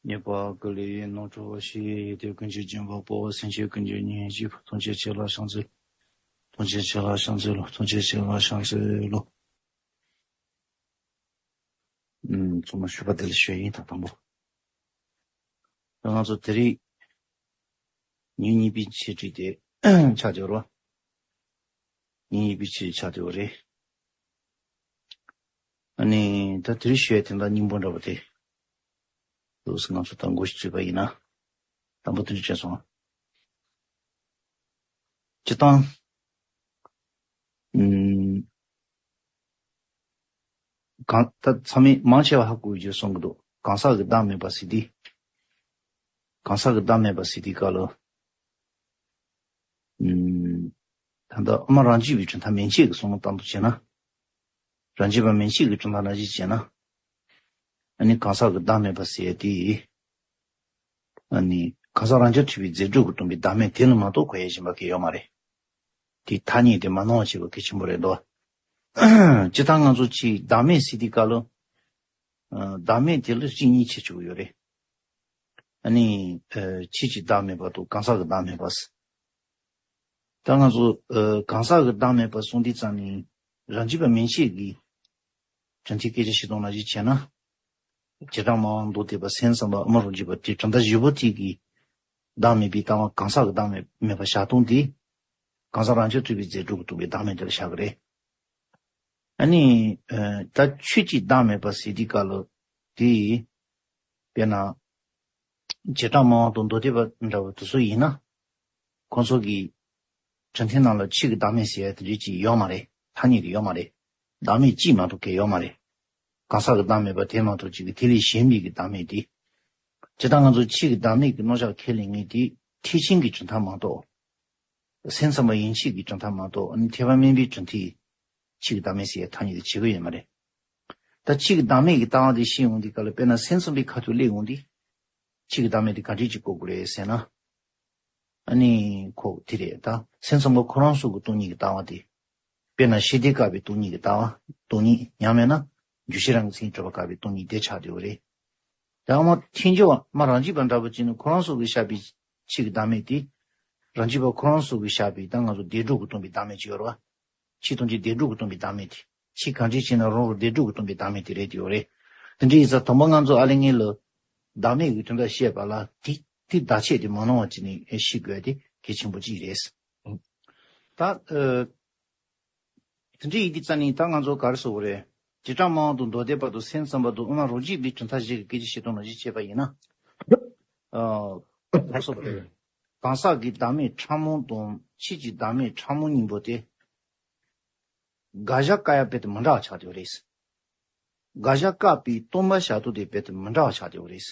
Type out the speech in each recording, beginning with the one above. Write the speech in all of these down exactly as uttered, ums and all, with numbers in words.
ཉེས་པ་ཀུན་ལས་རྣམ་གྲོལ་ཞིང་། ཡོན་ཏན་ཀུན་གྱི་སྦྱིན་པ་པོ། སེམས་ཅན་ཀུན་གྱི་གཉེན་གཅིག་པུ། ཐམས་ཅད་མཁྱེན་ལ་ཕྱག་འཚལ་ལོ། ཐམས་ཅད་མཁྱེན་ལ་ཕྱག་འཚལ་ལོ། ཐམས་ཅད་མཁྱེན་ལ་ཕྱག་འཚལ་ལོ། ཨུམ། ཚང་མ་ཞུ་བ་དེ་ལ་ཞུ་ཡིན། ད་དང་པོ། ད་ང་ཚོ་དེ་རིང་ཉིན་གཉིས་པའི་འཆད་ཁྲིད་དེ་ཆགས་བསྡད་ཡོད་རེད་བ། ཉིན་གཉིས་པའི་འཆད་ཁྲིད་ཆགས་བསྡད་ཡོད་རེད། ཨ་ནི་ད་དེ་རིང་ཞུ་ཡ་དེ་འདྲ་སྙིང་པོ་འདྲ་པོ་དེ། ལོགས་སུ་ང་ཚོ་དང་འགོ་ཞིག་བཙུགས་པ་ཡིན་ན། དང་པོ་དེ་འདྲ་བྱས་སོང་། སྤྱིར་བཏང་། ཨུམ། གང་ད་ཚང་མས་མང་ཆེ་བ་ཧ་གོ་ཡོད་ཅེས་གསུང་གི་འདུག་གང་ཟག་གི་བདག་མེད་པ་ཟེར་དུས། གང་ཟག་གི་བདག་མེད་པ་ཟེར་དུས་སྐབས་ལ། ཨུམ། ད་ལྟ་ཨ་མ་རང་རྒྱུད་པའི་གྲུབ་མཐའ་མན་ཆད་ཀྱི་བསམ་བློ་བཏང་དུ་བྱས་ན། རང་རྒྱུད་པ་མན་ཆད་ཀྱི་གྲུབ་མཐའ་ནང་བཞིན་བྱས་ན། ཨ་ནི་གང་ཟག་གི་བདག་མེད་པ་ཟེར་ཡ་དེ། ཨ་ནི་གང་ཟག་རང་རྐྱ་ཐུབ་པའི་རྫས་གྲོགས་ཀྱིས་སྟོང་པའི་བདག་མེད་དེ་ལ་མ་གཏོགས་གོ་ཡ་གཞན་པ་གང་ཡང་ཡོད་མ་རེད། དེའི་ཐ་སྙད་དེ་མ་སྣང་བ་བྱེད་པ་གལ་ཆེན་པོ་རེད་འདུག་སྤྱིར་བཏང་ང་ཚོ་ཕྱིའི་བདག་མེད་ཟེར་དུས་སྐབས་ལ། ཨ། བདག་མེད་དེ་ལ་རིགས་གཉིས་ཕྱེ་བཅུག་ཡོད་རེད། ཨ་ནི། ཨ། ཕྱིའི་བདག་མེད་པ་དང་གང་ཟག་གི་བདག་མེད་པ་ཟེར། ད་ང་ཚོ། ཨ། གང་ཟག་གི་བདག་མེད་པ་གསུང་དུས་ཙམ་ནས་རང་རྒྱུད་པ་མན་ཆད་ཀྱི་གྲུབ་མཐའི་སྐད་ཆ་བཤད་སྟངས་ནང་བཞིན་བྱས་ན། བྱེ་བྲག་སྨྲ་བ་མདོ་སྡེ་པ་སེམས་ཙམ་པ་ཨ་མ་རང་རྒྱུད་པ་དེ་གྲུབ་མཐའ་བཞི་པོ་དེ་གི་བདག་མེད་པའི་ལྟ་བ་གང་ཟག་གི་བདག་མེད་མེད་པ་བཞག་སྟངས་དེ། གང་ཟག་རང་རྐྱ་ཐུབ་པའི་རྫས་གྲོགས་ཀྱིས་སྟོང་པའི་བདག་མེད་དེ་ལ་བཞག་གི་རེད། ཨ་ནི། ཨ། ད་ཆོས་ཀྱི་བདག་མེད་པ་ཟེར་དུས་སྐབས་ལ་དེ། དཔེར་ན། བྱེ་བྲག་སྨྲ་བ་དང་མདོ་སྡེ་པ་འདྲ་བ་དེ་ཚོ་ཡིན་ན། ཁོང་ཚོ་གི་གྲུབ་མཐའི་ནང་ལ་ཕྱིའི་བདག་མེད་ཟེར་ཡ་དེ་འདྲ་ཅིག་ཡོད་མ་རེད། ཐ་སྙད་དེ་ཡོད་མ་རེད། བདག་མེད་གཅིག་མ་གཏོགས་གང་ཡང་ཡོད་མ་རེད། གང་ཟག་གི་བདག་མེད་པ་དེ་མ་གཏོགས་གཅིག་གི་དེ་ལས་གཞན་པའི་གི་བདག་མེད་དེ། སྤྱིར་བཏང་ང་ཚོ་ཕྱིའི་བདག་མེད་ཀྱི་རྣམ་གཞག་ཁས་ལེན་མཁན་དེ་ཐེག་ཆེན་གྱི་གྲུབ་མཐའ་མ་གཏོགས། སེམས་ཙམ་པ་ཡན་ཆད་ཀྱི་གྲུབ་མཐའ་མ་གཏོགས། ཨ་ནི་ཐེག་པ་དམན་པའི་གྲུབ་མཐའི་ཕྱིའི་བདག་མེད་ཟེར་ཡ་ཐ་སྙད་དེ་བྱེད་ཀྱི་ཡོད་མ་རེད། ད་ཕྱིའི་བདག་མེད་ཀྱི་ལྟ་བ་དེ་ཤེས་ཡོང་དུས་སྐབས་ལ་དཔེར་ན་སེམས་ཙམ་པའི་ཁ་ཐུག་སླེབས་ཡོང་དུས། ཕྱིའི་བདག་མེད་དེ་ག་འདྲས་ཅིག་གོ་དགོས་རེད་ཟེར་ན། ཨ་ནི་ཁོ་དེ་རེད། ད་སེམས་ཙམ་པ་ཁོ་རང་སོ་སོའི་སྟོང་ཉིད་ཀྱི་ལྟ་བ་དེ། དཔེར་ན་ཤེས་ལྡན་བཀག་པའི་སྟོང་ཉིད་ཀྱི་ལྟ་བ། སྟོང་ཉིད་ཡང་མིན་ན། འགྱུ་ཤེས་རང་གི་མཚན་ཉིད་གྲུབ་པ་བཀག་པའི་སྟོང་ཉིད་དེ་ཆགས་བསྡད་ཡོད་རེད། ད་ཨ་མ་ཐལ་འགྱུར་བ་མ་རང་རྒྱུད་པ་འདྲ་པོ་ཅིག་ནི་ཁོ་རང་སོ་སོ་གིས་བཞག་པའི་ཕྱིའི་བདག་མེད་དེ། རང་རྒྱུད་པ་ཁོ་རང་སོ་སོ་གིས་བཞག་པའི་ད་ང་ཚོ་བདེ་གྲོགས་ཀྱིས་སྟོང་པའི་བདག་མེད་ཅིག་ཡོད་རེད་བ། ཕྱིའི་སྟོང་ཉིད་བདེ་གྲོགས་ཀྱིས་སྟོང་པའི་བདག་མེད་དེ། ཕྱིའི་གང་འདྲ་བྱས་ན་རང་རང་བདེ་གྲོགས་ཀྱིས་སྟོང་པའི་བདག་མེད་དེ་རེད་དེ་ཡོད་རེད། དེ་འདྲ་ཡིན་ཙང་དང་པོ་ང་ཚོ་ཨ་ལས་ངེས་ལ། བདག་མེད་ཀྱི་དོན་དག་བཤད་པ་ལ་དེ་དེ་བདག་ཆད་དེ་མ་སྣང་བ་བྱས་ནས་ཤེས་དགོས་དེ་གལ་ཆེན་པོ་གཅིག་རེད། ད། ཨ། དེ་འདྲ་ཡིན་དུས་ཙམ་ནས་ད་ང་ཚོ་ག་རེ་ཟེར་དགོས་རེད། བྱེ་བྲག་སྨྲ་བ་དང་མདོ་སྡེ་པ་དང་སེམས་ཙམ་པ་དང་དབུ་མ་རང་རྒྱུད་པའི་གྲུབ་མཐའ་བཞི་གི་སྐད་ཆ་བཤད་སྟངས་ནང་བཞིན་བྱས་པ་ཡིན་ན། ཨ། ག་རེ་ཟེར་དགོས་རེད། གང་ཟག་གི་བདག་མེད་ཕྲ་མོ་དང་ཕྱིའི་བདག་མེད་ཕྲ་མོ་གཉིས་པོ་དེ། དགག་བཞག་བཀག་ཡ་རྦད་དེ་མི་འདྲ་བ་ཆགས་བསྡད་ཡོད་རེད། དགག་བཞག་བཀག་པའི་སྟོང་པ་བཞག་སྟངས་དེ་རྦད་དེ་མི་འདྲ་བ་ཆགས་བསྡད་ཡོད་རེད།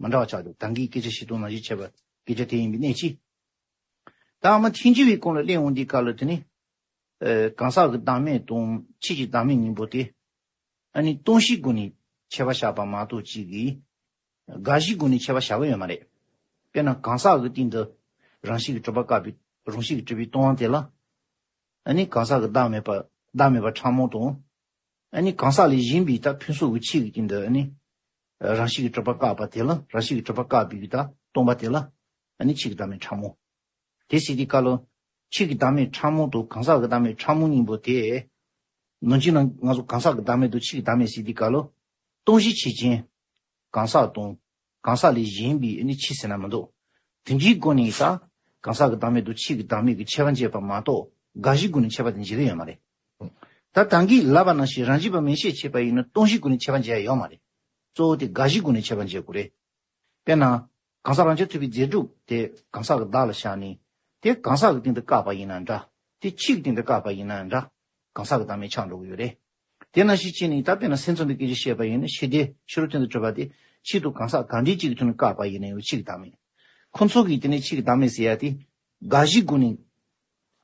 མི་འདྲ་བ་ཆགས་བསྡད་ཡོད། ད་གིན་སྐད་ཆ་བཤད་སྟངས་ནང་བཞིན་བྱས་པ་སྐད་ཆ་དེ་ཡིན་པའི་གནད་ཀྱིས། ད་ཨ་མ་ཐལ་འགྱུར་བའི་གོང་ལ་གླེང་འོང་དུས་སྐབས་ལ་དེ་ནི། ཨ། གང་ཟག་གི་བདག་མེད་དང་ཕྱིའི་བདག་མེད་གཉིས་པོ་དེ། ཨ་ནི་སྟོང་གཞིའི་སྒོ་ནས་ཁྱད་པར་བཞག་པ་མ་གཏོགས་གཅིག་གིས། དགག་གཞིའི་སྒོ་ནས་ཁྱད་པར་བཞག་གི་ཡོད་མ་རེད། དཔེར་ན་གང་ཟག་གི་སྟེང་དུ་རང་བཞིན་གྱིས་གྲུབ་པ་བཀག་པའི་རང་བཞིན་གྱིས་གྲུབ་པའི་སྟོང་པ་དེ་ལ། ཨ་ནི་གང་ཟག་གི་བདག་མེད་པ་བདག་མེད་པ་ཕྲ་མོ་དང་། ཨ་ནི་གང་ཟག་ལས་གཞན་པའི་ད་ཕུན་སུམ་ཚོགས་ཀྱི་ཕྱིའི་སྟེང་དུ་ཨ་ནི། རང་བཞིན་གྱིས་གྲུབ་པ་བཀག་པ་དེ་ལ་རང་བཞིན་གྱིས་གྲུབ་པ་བཀག་པའི་ད་སྟོང་པ་དེ་ལ། ཨ་ནི་ཕྱིའི་བདག་མེད་ཕྲ་མོ། དེ་ཟེར་དུས་སྐབས་ལ། ཕྱིའི་བདག་མེད་ཕྲ་མོ་དང་གང་ཟག་གི་བདག་མེད་ཕྲ་མོ་གཉིས་པོ་དེ། ནང་བཞིན་ན་ང་ཚོ་གང་ཟག་གི་བདག་མེད་དང་ཕྱིའི་བདག་མེད་ཟེར་དུས་སྐབས་ལ། སྟོང་གཞི་ཆོས་ཅན། གང་ཟག་དང་། གང་ཟག་ལས་གཞན་པའི་ནི་ཕྱིའི་ཟེར་ན་མི་འདུག་དེ་འདྲའི་སྒོ་ནས་ད། གང་ཟག་གི་བདག་མེད་དང་ཕྱིའི་བདག་མེད་ཀྱི་ཁྱད་པར་འབྱེད་པ་མ་གཏོགས་དགག་གཞིའི་སྒོ་ནས་ཁྱད་པར་དེ་འབྱེད་ཀྱི་ཡོད་མ་རེད། ད་ད་གིན་ལབ་པ་ནང་བཞིན་རང་རྒྱུད་པ་མན་ཆད་བྱས་པ་ཡིན་ན་སྟོང་གཞིའི་སྒོ་ནས་ཁྱད་པར་འབྱེད་ཡ་ཡོད་མ་རེད། གཙོ་བོ་དེ་དགག་གཞིའི་སྒོ་ནས་ཁྱད་པར་འབྱེད་དགོས་རེད། དཔེར་ན། གང་ཟག་རང་རྐྱ་ཐུབ་པའི་རྫས་གྲོགས་དེ་གང་ཟག་གི་བདག་ལ་བཞག་ནས། དེ་གང་ཟག་གི་སྟེང་དུ་བཀག་པ་ཡིན་ན་འདྲ། དེ་ཕྱིའི་སྟེང་དུ་བཀག་པ་ཡིན་ན་འདྲ། གང་ཟག་གི་བདག་མེད་ཆགས་འགྲོ་གི་ཡོད་རེད། དེ་ནང་བཞིན་བྱས་ནས་ད་དཔེར་ན་སེམས་ཙམ་པའི་སྐད་ཆ་བཤད་པ་ཡིན་ན་ཤེས་ལྡན་ཕྱི་རོལ་སྟེང་དུ་གྲུབ་པ་དེ་ཕྱིའི་དུ་གང་ཟག་གང་འདྲའི་གཅིག་གི་ཐོག་ནས་བཀག་པ་ཡིན་ན་ཡང་ཕྱིའི་བདག་མེད། ཁོ་ཚོ་གིས་དེ་ནས་ཕྱིའི་བདག་མེད་ཟེར་ཡ་དེ་དགག་གཞིའི་སྒོ་ནས་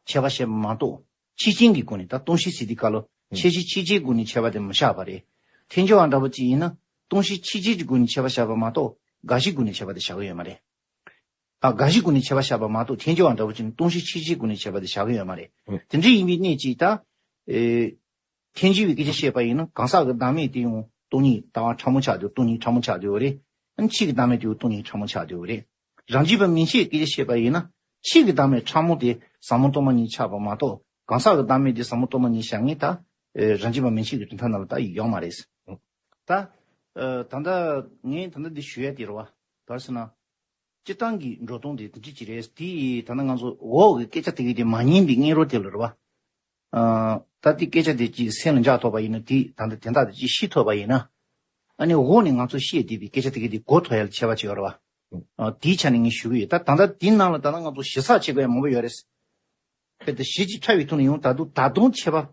ཁྱད་པར་བཤད་པ་མ་གཏོགས། ཆོས་ཅན་གྱི་སྒོ་ནས་ད་སྟོང་གཞི་ཟེར་དུས་སྐབས་ལ། ཨུ། ཆོས་ཅན་ཆོས་ཅན་གྱི་སྒོ་ནས་ཁྱད་པར་དེ་མི་བཞག་པ་རེད། ཐལ་འགྱུར་བ་འདྲ་པོ་ཅིག་ཡིན་ན། སྟོང་གཞི་ཆོས་ཅན་གྱི་སྒོ་ནས་ཁྱད་པར་བཞག་པ་མ་གཏོགས། དགག་གཞིའི་སྒོ་ནས་ཁྱད་པར་དེ་བཞག་གི་ཡོད་མ་རེད། ཨ། དགག་གཞིའི་སྒོ་ནས་ཁྱད་པར་བཞག་པ་མ་གཏོགས་ཐལ་འགྱུར་བ་འདྲ་པོ་ཅིག་ནི་སྟོང་གཞི་ཆོས་ཅན་གྱི་སྒོ་ནས་ཁྱད་པར་དེ་བཞག་གི་ཡོད་མ་རེད། ཨུ། དེ་འདྲ་ཡིན་པའི་གནད་ཀྱིས་ད། ཨེ། ཐལ་འགྱུར་བའི་སྐད་ཆ་བཤད་པ་ཡིན་ན་གང་ཟག་གི་བདག་མེད་དེ་ཡང་སྟོང་ཉིད་ལྟ་བ་ཕྲ་མོ་ཆགས་འདུག་སྟོང་ཉིད་ཕྲ་མོ་ཆགས་འདུག་རེད། ཕྱིས་ཀྱི་བདག་མེད་དེ་སྟོང་ཉིད་ཕྲ་མོ་ཆགས་བསྡད་ཡོད་རེད། རང་རྒྱུད་པ་མན་ཆད་སྐད་ཆ་བཤད་པ་ཡིན་ན། ཕྱིས་ཀྱི་བདག་མེད་ཕྲ་མོ་དེ་ཟབ་མོ་སྟོང་པ་ཉིད་ཆགས་པ་མ་གཏོགས། གང་ཟག་གི་བདག་མེད་དེ་ཟབ་མོ་སྟོང་པ་ཉིད་བཞག་ངེས་ད། ཨེ། རང་རྒྱུད་པ་མན་ཆད་ཀྱི་གྲུབ་མཐའ་ནང་ལ་ད་ཡོད་མ་རེད། ད། ཨེ། ད་ལྟ་ངས་ད་ལྟ་འདི་ཞུ་ཡ་དེ་རེད་བ། ག་རེ་ཟེར་ན། སྤྱིར་བཏང་གི་འགྲོ་སྟངས་དེ་དེ་འདྲ་ཅིག་རེད། དེ་ད་ལྟ་ང་ཚོ་འོག་གི་སྐད་ཆ་དེ་གི་དེ་མ་ཉན་པའི་སྔོན་རོལ་དེ་ལ་རེད་བ། ཨ། ད་དེ་སྐད་ཆ་དེ་ཅིག་སེམས་ལ་འཇགས་ཐུབ་པ་ཡིན་ན། དེ་ད་ལྟ་དོན་དག་དེ་ཅིག་ཤེས་ཐུབ་པ་ཡིན་ན། ཨ་ནི་འོག་ནས་ང་ཚོ་བཤད་བསྡད་པའི་སྐད་ཆ་དེ་གི་དེ་གོ་ཐུབ་ཡ་ལ་ཁྱད་པར་ཅིག་ཡོད་རེད་བ། ཨ། དེའི་ཆ་ནས་ངས་ཞུ་གི་ཡོད། ད་ད་ལྟ་དེའི་ནང་ལ་ད་ལྟ་ང་ཚོ་ཞིབ་ཚགས་བྱེད་དགོས་ཡ་མང་པོ་ཡོད་རེད། དཔེ་དེ་གཞི་ཅིག་ཕྲ་བའི་ཐོག་ནས་ཡོང་། ད་དུང་ད་དུང་ཁྱད་པར་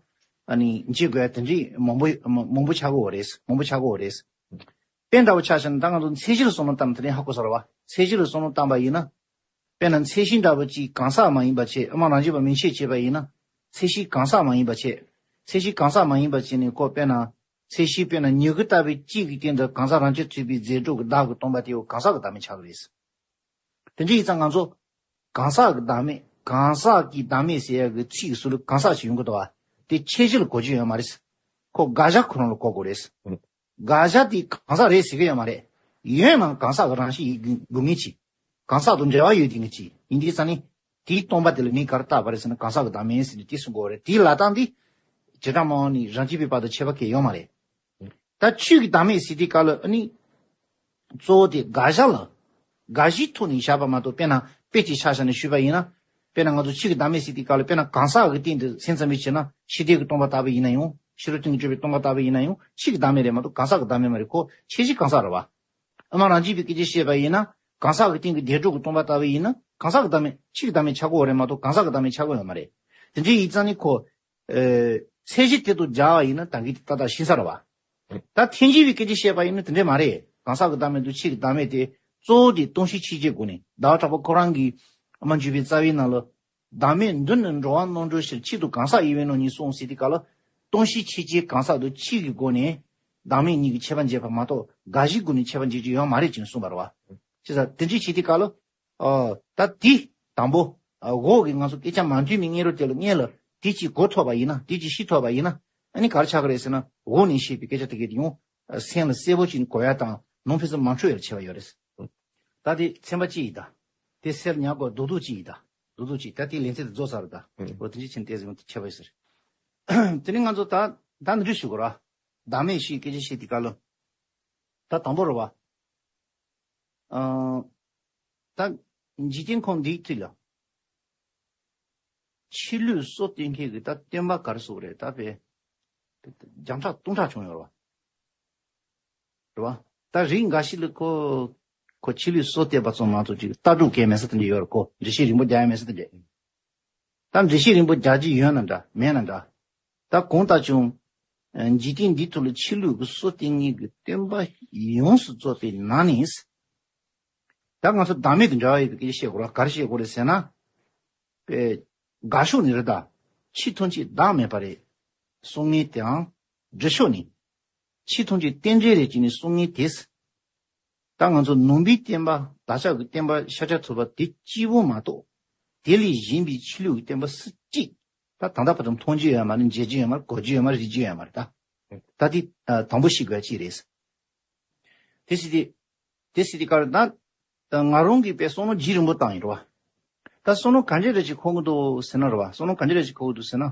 ཨ་ནི་འབྱེད་དགོས་ཡ་དེ་འདྲའི་མང་པོ་མང་པོ་ཆགས་ཀྱི་ཡོད་རེད། མང་པོ་ཆགས་ཀྱི་ཡོད་རེད། དཔེ་འདྲ་བོ་ཆ་བཞག་ན། ད་ང་ཚོ་མཚན་གཞིར་བསམ་བློ་བཏང་ན་དེ་རིང་ཧ་གོ་ས་རེད་བ། མཚན་གཞིར་བསམ་བློ་བཏང་པ་ཡིན་ན། དཔེར་ན་མཚན་གཞི་འདྲ་བོ་ཅིག་གང་ཟག་མ་ཡིན་པ་བྱས། དབུ་མ་རང་རྒྱུད་པ་མན་ཆད་བྱས་པ་ཡིན་ན། མཚན་གཞི་གང་ཟག་མ་ཡིན་པ་བྱས། མཚན་གཞི་གང་ཟག་མ་ཡིན་པ་བྱས་ནས་ཁོ་དཔེར་ན། མཚན་གཞི་དཔེར་ན་མྱུ་གུ་ལྟ་བུའི་གཅིག་གི་སྟེང་དུ་གང་ཟག་རང་རྐྱ་ཐུབ་པའི་རྫས་གྲུབ་ཀྱི་བདག་གིས་སྟོང་པ་དེ་གང་ཟག་གི་བདག་མེད་ཆགས་ཀྱི་རེད། དེ་འདྲ་ཡིན་ཙང་ང་ཚོ་གང་ཟག་གི་བདག་མེད། གང་ཟག་གི་བདག་མེད་ཟེར་ཡག་གི་ཚིག་གི་ཟུར་ལ་གང་ཟག་ཞིག་ཡོང་གི་འདུག་བ། དེ་ཁྱད་གཞི་ལ་གོ་རྒྱུ་ཡོད་མ་རེད། ཁོ་དགག་བྱ་ཁོ་རང་ལ་གོ་དགོས་རེད། དགག་བྱ་དེ་གང་ཟག་རེད་ཟེར་གི་ཡོད་མ་རེད། ཡོད་ནའང་གང་ཟག་གི་རང་བཞིན་ཡིན་དགོས་ངེས་ཀྱི། གང་ཟག་དང་འབྲེལ་བ་ཡོད་དེ་ངེས་ཀྱི་ཡིན་དུས་ཙང་ནི། དེའི་སྟོང་པ་དེ་ལ་ངས་ག་རེ་བཏགས་པ་རེད་ཟེར་ན། གང་ཟག་གི་བདག་མེད་ཟེར་ནས་དེ་གསུང་དགོས་རེད། དེའི་ལབ་སྟངས་དེ་བྱེ་བྲག་སྨྲ་བ་ནས་རང་རྒྱུད་པའི་བར་དུ་ཁྱད་པར་གང་ཡང་ཡོད་མ་རེད། ད་ཆོས་ཀྱི་བདག་མེད་ཟེར་དུས་སྐབས་ལ་ཨ་ནི། གཙོ་བོ་དེ་དགག་བྱ་ལ། དགག་གཞིའི་ཐོག་ནས་བཞག་པ་མ་གཏོགས། དཔེར་ན་དཔེ་ཅིག་ཆ་བཞག་ནས་ཞུས་པ་ཡིན་ན། དཔེར་ན་ང་ཚོ་ཆོས་ཀྱི་བདག་མེད་ཟེར་དུས་སྐབས་ལ། དཔེར་ན་གང་ཟག་གི་སྟེང་དུ་སེམས་ཙམ་པའི་བྱས་ན། ཕྱི་དོན་གྱི་སྟོང་པ་ལྟ་བུ་ཡིན་ན་ཡང་། ཕྱི་རོལ་སྟེང་གི་སྤྱོད་པའི་སྟོང་པ་ལྟ་བུ་ཡིན་ན་ཡང་། ཆོས་ཀྱི་བདག་མེད་རེད་མ་གཏོགས་གང་ཟག་གི་བདག་མེད་མ་རེད། ཁོ་ཁྱད་གཞི་གང་ཟག་རེད་བ། དབུ་མ་རང་རྒྱུད་པའི་སྐད་ཆ་བཤད་པ་ཡིན་ན། གང་ཟག་གི་སྟེང་གི་བདེན་གྲུབ་ཀྱི་སྟོང་པ་ལྟ་བུ་ཡིན་ན། གང་ཟག་གི་བདག་མེད། ཆོས་ཀྱི་བདག་མེད་ཆགས་ཀྱི་ཡོད་རེད་མ་གཏོགས་གང་ཟག་གི་བདག་མེད་ཆགས་ཀྱི་ཡོད་མ་རེད། དེ་འདྲ་ཡིན་ཙང་ནི་ཁོ། ཨེ། མཚན་གཞི་དེ་དང་སྦྱར་བ་ཡིན་ན་ད་གིན་དེ་ཏག་ཏག་ཤེས་ས་རེད་བ། ད་ཐལ་འགྱུར་བའི་སྐད་ཆ་བཤད་པ་ཡིན་ན་དེ་འདྲ་མ་རེད། གང་ཟག་གི་བདག་མེད་དང་ཆོས་ཀྱི་བདག་མེད་དེ་གཙོ་བོ་དེ་སྟོང་གཞི་ཕྱིན་ཅི་ལོག་ནས། ཟླ་བ་གྲགས་པ་ཁོ་རང་གི་ཨ་མ་འཇུ་བའི་རྩ་བའི་ནང་ལ། བདག་མེད་མདུན་ནི་འགྲོ་བ་རྣམ་གྲོལ་ཕྱིར། ཆེད་དུ་གང་ཟག་ཡིན་པས་ནོ་སྙམ་གསུངས་ཟེར་དུས་སྐབས་ལ། སྟོང་གཞི་ཕྱིན་ཅི་གང་ཟག་ཏུ་ཆོས་ཀྱི་སྒོ་ནས་བདག་མེད་གཉིས་ཀྱི་ཁྱད་པར་འབྱེད་པ་མ་གཏོགས་དགག་གཞིའི་སྒོ་ནས་ཁྱད་པར་འབྱེད་རྒྱུ་ཡོད་མ་རེད་ཅེས་གསུངས་པ་རེད་བ། བྱས་ཙང་དེ་འདྲ་བྱེད་དུས་སྐབས་ལ། ཨ། ད་དེ་དང་པོ། ཨ། འོག་གི་ང་ཚོ་སྐད་ཆ་མ་མཐུན་པའི་སྔོན་རོལ་དེ་ལ་སྔོན་ལ་དེ་གཅིག་གོ་ཐུབ་པ་ཡིན་ན། དེ་གཅིག་ཤེས་ཐུབ་པ་ཡིན་ན། ཨ་ནི་ག་རེ་ཆགས་ཀྱི་རེད་ཟེར་ན། འོག་ནས་བཤད་པའི་སྐད་ཆ་དེ་གས་དེ་ཡང་སེམས་ལ་གསལ་པོ་ཅིག་གོ་ཡ་དང་། ནང་ཕན་ཚུན་མ་འཁྲུལ་ཡ་ལ་བྱེད་པ་ཡོད་རེད། ད་དེ་ཚན་པ་གཅིག་ཡིན་ད། དེ་སེལ་ཉག་གོ་རྡོག་རྡོག་གཅིག་ཡིན་ད། རྡོག་རྡོག་གཅིག་ད་དེ་ལེ་ཚན་དེ་རྫོགས་ཚར་རེད་ད། ཨུ། འོ་དེ་འདྲ་ཕྱིན་ཏེ་ཟིན་ཁྱད་པར་ཡོད་ཟེར། དེ་ནི་ང་ཚོ་ད་ད་འདི་འདྲ་ཞུ་དགོས་ར། བདག་མེད་ཞེས་སྐད་ཆ་བཤད་དུས་སྐབས་ལ། ད་དང་པོ་རེད་བ། ཨ། ད་འཇིག་རྟེན་ཁམས་འདིའི་ཁྲོད་ལ། ཆོས་ལུགས་སྲོལ་གཏོད་མཁན་གྱི་ད་སྟོན་པ་ག་རེ་ཟེར་དགོས་རེད། ད་དཔེ་བརྒྱ་ཕྲག་སྟོང་ཕྲག་བྱུང་ཡོད་རེད་བ། རེད་བ། ད་རིགས་འགའ་ཞིག་ལ་ཁོ། ཁོ་ཆོས་ལུགས་སྲོལ་གཏོད་པ་ཙམ་མ་གཏོགས་ཅིག་ལྟ་གྲུབ་གལ་མེད་ས་དེ་འདྲ་ཡོད་རེད། ཁོ་འགྲེལ་བཤད་རིང་པོ་རྒྱག་ཡ་མེད་ས་དེ་འདྲ། ད་འགྲེལ་བཤད་རིང་པོ་རྒྱག་རྒྱུ་ཡོད་ན་འདྲ་མེད་ན་འདྲ། ད་གང་ལྟར་ཀྱང་། ཨ། འཇིག་རྟེན་འདིའི་ཐོག་ལ་ཆོས་ལུགས་ཀྱི་སྲོལ་གཏོད་མཁན་གྱི་སྟོན་པ་ཡོངས་སུ་རྫོགས་པའི་ནང་ནས། ད་ང་ཚོ་བདག་མེད་དང་འབྲེལ་བ་ཡོད་པའི་སྐད་ཆ་བཤད་དགོས་ར། ག་རེ་བཤད་དགོས་རེད་ཟེར་ན། པའི་དགག་ཕྱོགས་ནས་རེད་ད། ཆོས་ཐམས་ཅད་བདག་མེད་པ་རེད་གསུང་མཁན་དེའང་། སྒྲུབ་ཕྱོགས་ནས། ཆོས་ཐམས་ཅད་རྟེན་འབྲེལ་རེད་ཅེས་ནས་གསུང་མཁན་དེས། ད་ང་ཚོ་ནང་པའི་བསྟན་པ། བདག་ཅག་གི་བསྟན་པ་ཤཱཀྱ་ཐུབ་པ་དེ་གཅིག་པོ་མ་གཏོགས། དེ་ལས་གཞན་པའི་ཆོས་ལུགས་ཀྱི་བསྟན་པ་སུ་གཅིག་ད་ད་ལྟ་བར་དུ་མཐོང་རྒྱུ་ཡོད་མ་རེད། མཇལ་རྒྱུ་ཡོད་མ་རེད། གོ་རྒྱུ་ཡོད་མ་རེད། རིག་རྒྱུ་ཡོད་མ་རེད་ད། ད་དེ་དང་པོ་ཤེས་དགོས་ཅིག་རེད། དེ་སྲིད་དེ། དེ་སྲིད་དེ་ག་རེ་ད། ད་ང་རང་གིས་དཔེ་བསམ་བློ་རྒྱུན་རིང་པོ་བཏང་ཡིན་རེད་བ། ད་བསམ་བློ་ག་འདྲ་རེ་ཅིག་འཁོར་གི་འདུག་ཟེར་ན་རེད་བ། བསམ་བློ་ག་འདྲ་རེ་ཅིག་འཁོར་གི་འདུག་ཟེར་ན།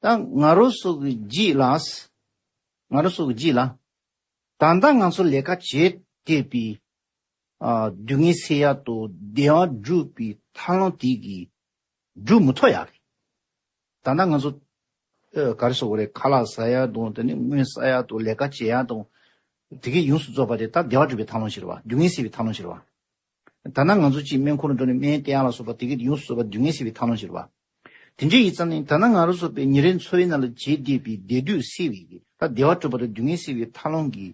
ད་ང་རང་ཚོ་གི་རྗེས་ལ། ང་རང་ཚོ་གི་རྗེས་ལ། ད་ལྟ་ང་ཚོ་ལས་ཀ་བྱེད་བསྡད་པའི། ཨ། སྡུག་བསྔལ་སེལ་ཡ་དང་བདེ་བ་སྒྲུབ་པའི་ཐབས་ལམ་དེ་གི་སྒྲུབ་མི་ཐུབ་ཡ་རེད། ད་ལྟ་ང་ཚོ། ཨ། ག་རེ་ཟེར་དགོས་རེད། ཁ་ལག་ཟ་ཡ་དང་། དེ་ནས་དངུལ་བསགས་ཡ་དང་། ལས་ཀ་བྱེད་ཡ་དང་། དེ་གས་ཡོངས་སུ་རྫོགས་པ་དེ་ད་བདེ་བ་སྒྲུབ་པའི་ཐབས་ལམ་ཞིག་རེད་བ། སྡུག་བསྔལ་སེལ་བའི་ཐབས་ལམ་ཞིག་རེད་བ། ད་ནང་ང་ཚོ་གཅིག་སྨན་ཁང་ལ་འགྲོ་ནས་སྨན་བསྟེན་ཡ་ལ་སོགས་པ་དེ་གས་ཡོངས་སུ་རྫོགས་པ་སྡུག་བསྔལ་སེལ་བའི་ཐབས་ལམ་ཞིག་རེད་བ། དེ་འདྲ་ཡིན་ཙང་ནི་ད་ནང་ང་རང་ཚོ་པའི་ཉིན་རེའི་འཚོ་བའི་ནང་ལ་བྱེད་བསྡད་པའི་བདེ་སྡུག་སེལ་བའི་གི། ད་བདེ་བ་སྒྲུབ་པ་དང་སྡུག་བསྔལ་སེལ་བའི་ཐབས་ལམ་གྱི་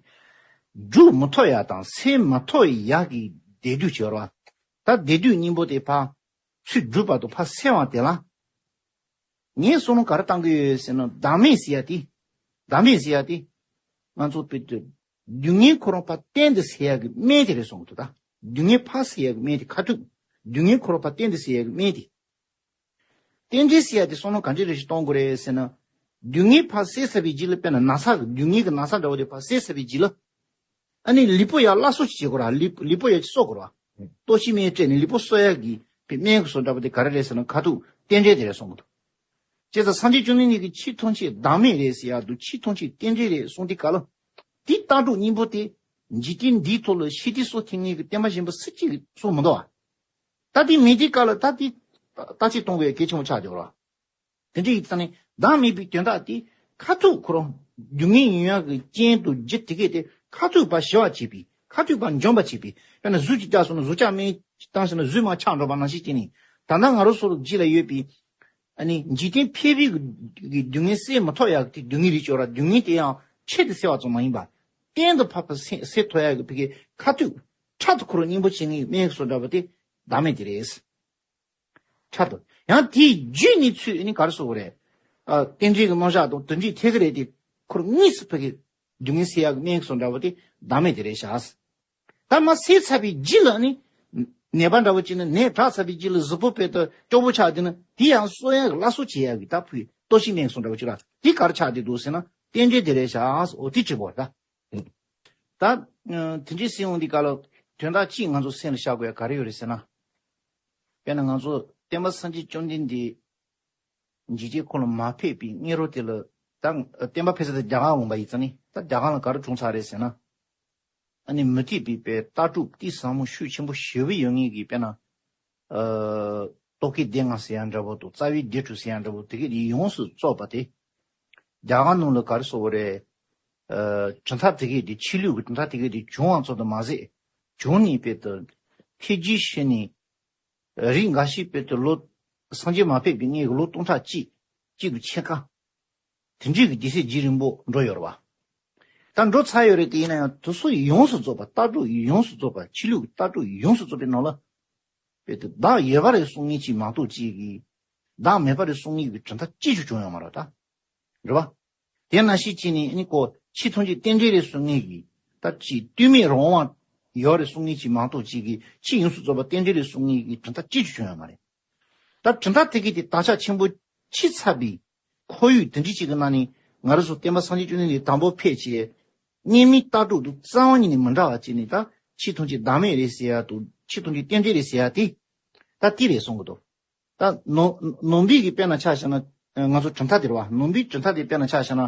སྒྲུབ་མི་ཐུབ་ཡ་དང་སེལ་མི་ཐུབ་ཡ་གི་བདེ་སྡུག་ཅིག་ཡོད་རེད་བ། ད་བདེ་སྡུག་གཉིས་པོ་དེ་ཕར་ཚུར་སྒྲུབ་པ་དང་ཕར་སེལ་བ་དེ་ལ། ངས་བསམ་བློ་ག་རེ་བཏང་གི་ཡོད་ཟེར་ན། བདག་མེད་ཟེར་ཡ་དེ། བདག་མེད་ཟེར་ཡ་དེ། ང་ཚོ་བོད་དུ། སྡུག་བསྔལ་ཁོ་རང་ཕར་གཏན་དུ་སེལ་ཡ་གི་སྨན་དེ་རེད་གསུང་གི་འདུག་ད། སྡུག་བསྔལ་ཕར་སེལ་ཡ་གི་སྨན་དེ་ཁ་ཐུག་སྡུག་བསྔལ་ཁོ་རང་ཕར་གཏན་དུ་སེལ་ཡ་གི་སྨན་དེ། རྟེན་འབྲེལ་ཟེར་ཡ་དེ་བསམ་བློ་ག་འདྲ་རེ་ཞིག་གཏོང་དགོས་རེད་ཟེར་ན། སྡུག་བསྔལ་ཕར་སེལ་ཚར་བའི་རྗེས་ལ། དཔེར་ན་ན་ཚ་གི་སྡུག་བསྔལ་གྱི་ན་ཚ་འདྲ་བོ་དེ་ཕར་སེལ་ཚར་བའི་རྗེས་ལ། ཨ་ནི་ལུས་པོ་ཡང་སླར་གསོ་བྱེད་དགོས་ར། ལུས་ལུས་པོ་ཡང་གསོ་དགོས་ར། ལྟོ་ཤི་མེ་སྤྲད་ནས་ལུས་པོ་གསོ་ཡག་གི་པའི་སྨན་གྱི་བཟོ་འདྲ་པོ་དེ་ག་རེ་རེད་ཟེར་ན་ཁ་ཐུག་རྟེན་འབྲེལ་དེ་རེད་གསུང་གི་འདུག་བྱས་ཙང་སངས་རྒྱས་བཅོམ་ལྡན་འདས་ཀྱིས་ཆེས་ཐམས་ཅད་བདག་མེད་རེད་ཟེར་ཡག་འདུག་ཆེས་ཐམས་ཅད་རྟེན་འབྲེལ་རེད་གསུང་དུས་སྐབས་ལ། དེ་ལྟ་གྲུབ་སྙིང་པོ་དེ་འཇིག་རྟེན་འདིའི་ཐོག་ལ་ཤེས་ཏེ་གསོ་ཐུབ་མཁན་གྱི་བསྟན་པ་གཞན་པ་སུ་གཅིག་གིས་གསོ་མི་འདུག་བ། ད་དེ་མེད་དུས་སྐབས་ལ་ད་དེ་བརྟག་དཔྱད་གཏོང་དགོས་ཡ་གལ་ཆེན་པོ་ཆགས་བསྡད་ཡོད་རེད་བ། དེ་འདྲ་ཡིན་ཙང་ནི་བདག་མེད་པའི་དོན་དག་དེ་ཁ་ཐུག་ཁོ་རང་སྡུག་བསྔལ་མྱོང་ཡག་གི་རྐྱེན་དང་རྒྱུ་དེ་གས་དེ་ཁ་ཐུག་པ་ཞི་བ་བྱེད་པའི་ཁ་ཐུག་པ་འཇོམས་པ་བྱེད་པའི། དཔེར་ན་གཟུགས་ཅིག་བཀྲག་སོང་ན་གཟུགས་ཅག་སྨན་བཏང་ཟེར་ན་གཟུགས་མར་ཆག་འགྲོ་བ་ནང་བཞིན་བྱས་ནས། ད་ལྟ་ང་རང་ཚོ་ལ་རྒྱུད་ལ་ཡོད་པའི་ཨ་ནི་འཇིག་རྟེན་ཕལ་པའི་གི་སྡུག་བསྔལ་སེལ་མི་ཐུབ་ཡག་གི་སྡུག་བསྔལ་རིགས་ཅིག་ཡོད་ར། སྡུག་བསྔལ་དེ་ཡང་ཆེད་དུ་སེལ་བ་ཙམ་མ་ཡིན་པ། གཏན་དུ་ཕབ་པ་སེལ་སེལ་ཐུབ་ཡག་གི་ཕ་གི་ཁ་ཐུག་ཕྲག་ཏུ་ཁོ་རང་སྙིང་པོ་བྱེད་མཁན་གྱི་སྨན་གྱི་བཟོ་འདྲ་པོ་དེ་བདག་མེད་དེ་རེད། ཕྲག་ཏུ། ཡང་དེའི་རྒྱུ་ནི་ཚུལ་ནི་ག་རེ་ཟེར་དགོས་རེད། ཨ། རྟེན་འབྲེལ་གྱི་རྣམ་གཞག་དང་དོན་འབྲས་ཐད་ཀྱི་རེད་དེ། ཁོ་རང་གཉིས་སུ་ཕ་གི་སྡུག་བསྔལ་སེལ་ཡག་གི་སྨན་གྱི་བཟོ་འདྲ་པོ་དེ་བདག་མེད་དེ་རེད་ཤག་ད་མར་སེལ་ཚར་བའི་རྗེས་ལ་ནི། ནད་པ་འདྲ་པོ་ཅིག་ནི་ནད་དྲག་ཚར་བའི་རྗེས་ལ་གཟུགས་པོ་དཔེ་ལྟ་སྐྱོ་པོ་ཆགས་དེ་ནི་དེ་ཡང་གསོ་ཡག་གི་སླར་གསོ་བྱེད་ཡག་གི་ད་ཕུའི་ལྟོ་ཤི་སྨན་གྱི་བཟོ་འདྲ་པོ་ཅིག་ར། དེ་ག་རེ་ཆགས་བསྡད་འདུག་ཟེར་ན་རྟེན་འབྲེལ་དེ་རེད་ཤག་འོ་དེ་གཅིག་པོ་རེད་ད། ད། དེ་འདྲའི་སེམས་འོང་འདི་ག་ལ། དོན་དག་གཅིག་ང་ཚོ་སེམས་ལ་བཞག་དགོས་ཡ་ག་རེ་ཡོད་རེད་ཟེར་ན། དཔེར་ན་ང་ཚོ་བསྟན་པ་སངས་རྒྱས་བཅོམ་ལྡན་འདས་འཇིག་རྟེན་ཁོ་ལ་མ་ཕེབས་པའི་སྔ་རོལ་དེ་ལ། ད་བསྟན་པ་ཕེབས་ས་དེ་རྒྱ་གར་འོང་པ་ཡིན་ཙང་ནི་ད་རྒྱ་གར་ལ་ག་རེ་བྱུང་ཚར་རེད་ཟེར་ན། ཨ་ནི་མུ་སྟེགས་པའི་པའི་ལྟ་གྲུབ་གཏིང་ཟབ་མོ་ཤུགས་ཆེན་པོ་ཞེ་པོ་ཡོད་ངེས་ཀྱི་དཔེར་ན། ཨ། རྟོག་གེ་སྡེ་ལྔ་ཟེར་ཡ་འདྲ་པོ་དང་རྩ་བའི་སྡེ་དྲུག་ཟེར་ཡ་འདྲ་པོ་དེ་གས་དེ་ཡོངས་སུ་རྫོགས་པ་དེ། རྒྱ་གར་ནང་ལ་ག་རེ་ཟེར་དགོས་རེད། ཨ། གྲུབ་མཐའ་དེ་གས་དེ་ཆོས་ལུགས་ཀྱི་གྲུབ་མཐའ་དེ་གས་དེ་བྱུང་བ་ཙམ་དུ་མ་ཟད། བྱུང་ནས་དཔེ་དེ་འཕེལ་རྒྱས་ཕྱིན་ནས། རིགས་འགའ་ཞིག་དཔེ་དེ་ལོ། སངས་རྒྱས་མ་ཕེབས་པའི་སྔོན་གྱི་ལོ་སྟོང་ཕྲག་གཅིག་གཅིག་གི་ཕྱེད་ཀ་དེ་འདྲའི་གི་སྡེ་ཚན་རྒྱུན་རིང་པོ་འགྲོ་ཡོད་རེད་བ། ད་འགྲོ་ཚར་ཡོད་རེད་དེ། ཡིན་ན་ཡང་དེ་ཚོ་ཡོངས་སུ་རྫོགས་པ། ལྟ་གྲུབ་ཡོངས་སུ་རྫོགས་པ། ཆོས་ལུགས་ཀྱི་ལྟ་གྲུབ་ཡོངས་སུ་རྫོགས་པའི་ནང་ལ། དཔེ་དེ་བདག་ཡོད་པ་རེད་གསུང་མཁན་ཅིག་མ་གཏོགས་ཅིག་གིས། བདག་མེད་པ་རེད་གསུང་མཁན་གྱི་གྲུབ་མཐའ་གཅིག་ཀྱང་བྱུང་ཡོད་མ་རེད་ད། རེད་བ། དེ་ནང་བཞིན་བྱས་ནས་ནི་ཁོ་ཆེས་ཐམས་ཅད་རྟེན་འབྲེལ་རེད་གསུང་མཁན་གྱི། ད་ཅིག་ལྟོས་མེད་རང་དབང་ཡོད་རེད་གསུང་མཁན་ཅིག་མ་གཏོགས་ཅིག་གིས་ཆོས་ཡོངས་སུ་རྫོགས་པ་རྟེན་འབྲེལ་རེད་གསུང་མཁན་གྱི་གྲུབ་མཐའ་གཅིག་ཀྱང་བྱུང་ཡོད་མ་རེད། ད་གྲུབ་མཐའ་དེ་གས་དེ་དར་ཁྱབ་ཆེན་པོ་ཕྱིན་ཚར་བའི་ཁོར་ཡུག་དེ་འདྲ་ཅིག་གི་ནང་ནས་ང་རང་ཚོ་བསྟན་པ་སངས་རྒྱས་བཅོམ་ལྡན་འདས་དང་པོ་ཕེབས་བྱས། སྔོན་མའི་ལྟ་གྲུབ་དེ་རྩ་བ་ཉིད་ནས་མི་འདྲ་བ་བྱས་ནས། ད་ཆོས་ཐམས་ཅད་བདག་མེད་རེད་ཟེར་ཡ་དང་ཆོས་ཐམས་ཅད་རྟེན་འབྲེལ་རེད་ཟེར་ཡ་དེ། ད་དེ་རེད་གསུང་གི་འདུག་ད་ནང་ནང་པའི་གི་དཔེར་ན་ཆ་བཞག་ན། ང་ཚོ་གྲུབ་མཐའ་དེ་རེད་བ། ནང་པའི་གྲུབ་མཐའ་དེ་དཔེར་ན་ཆ་བཞག་ན།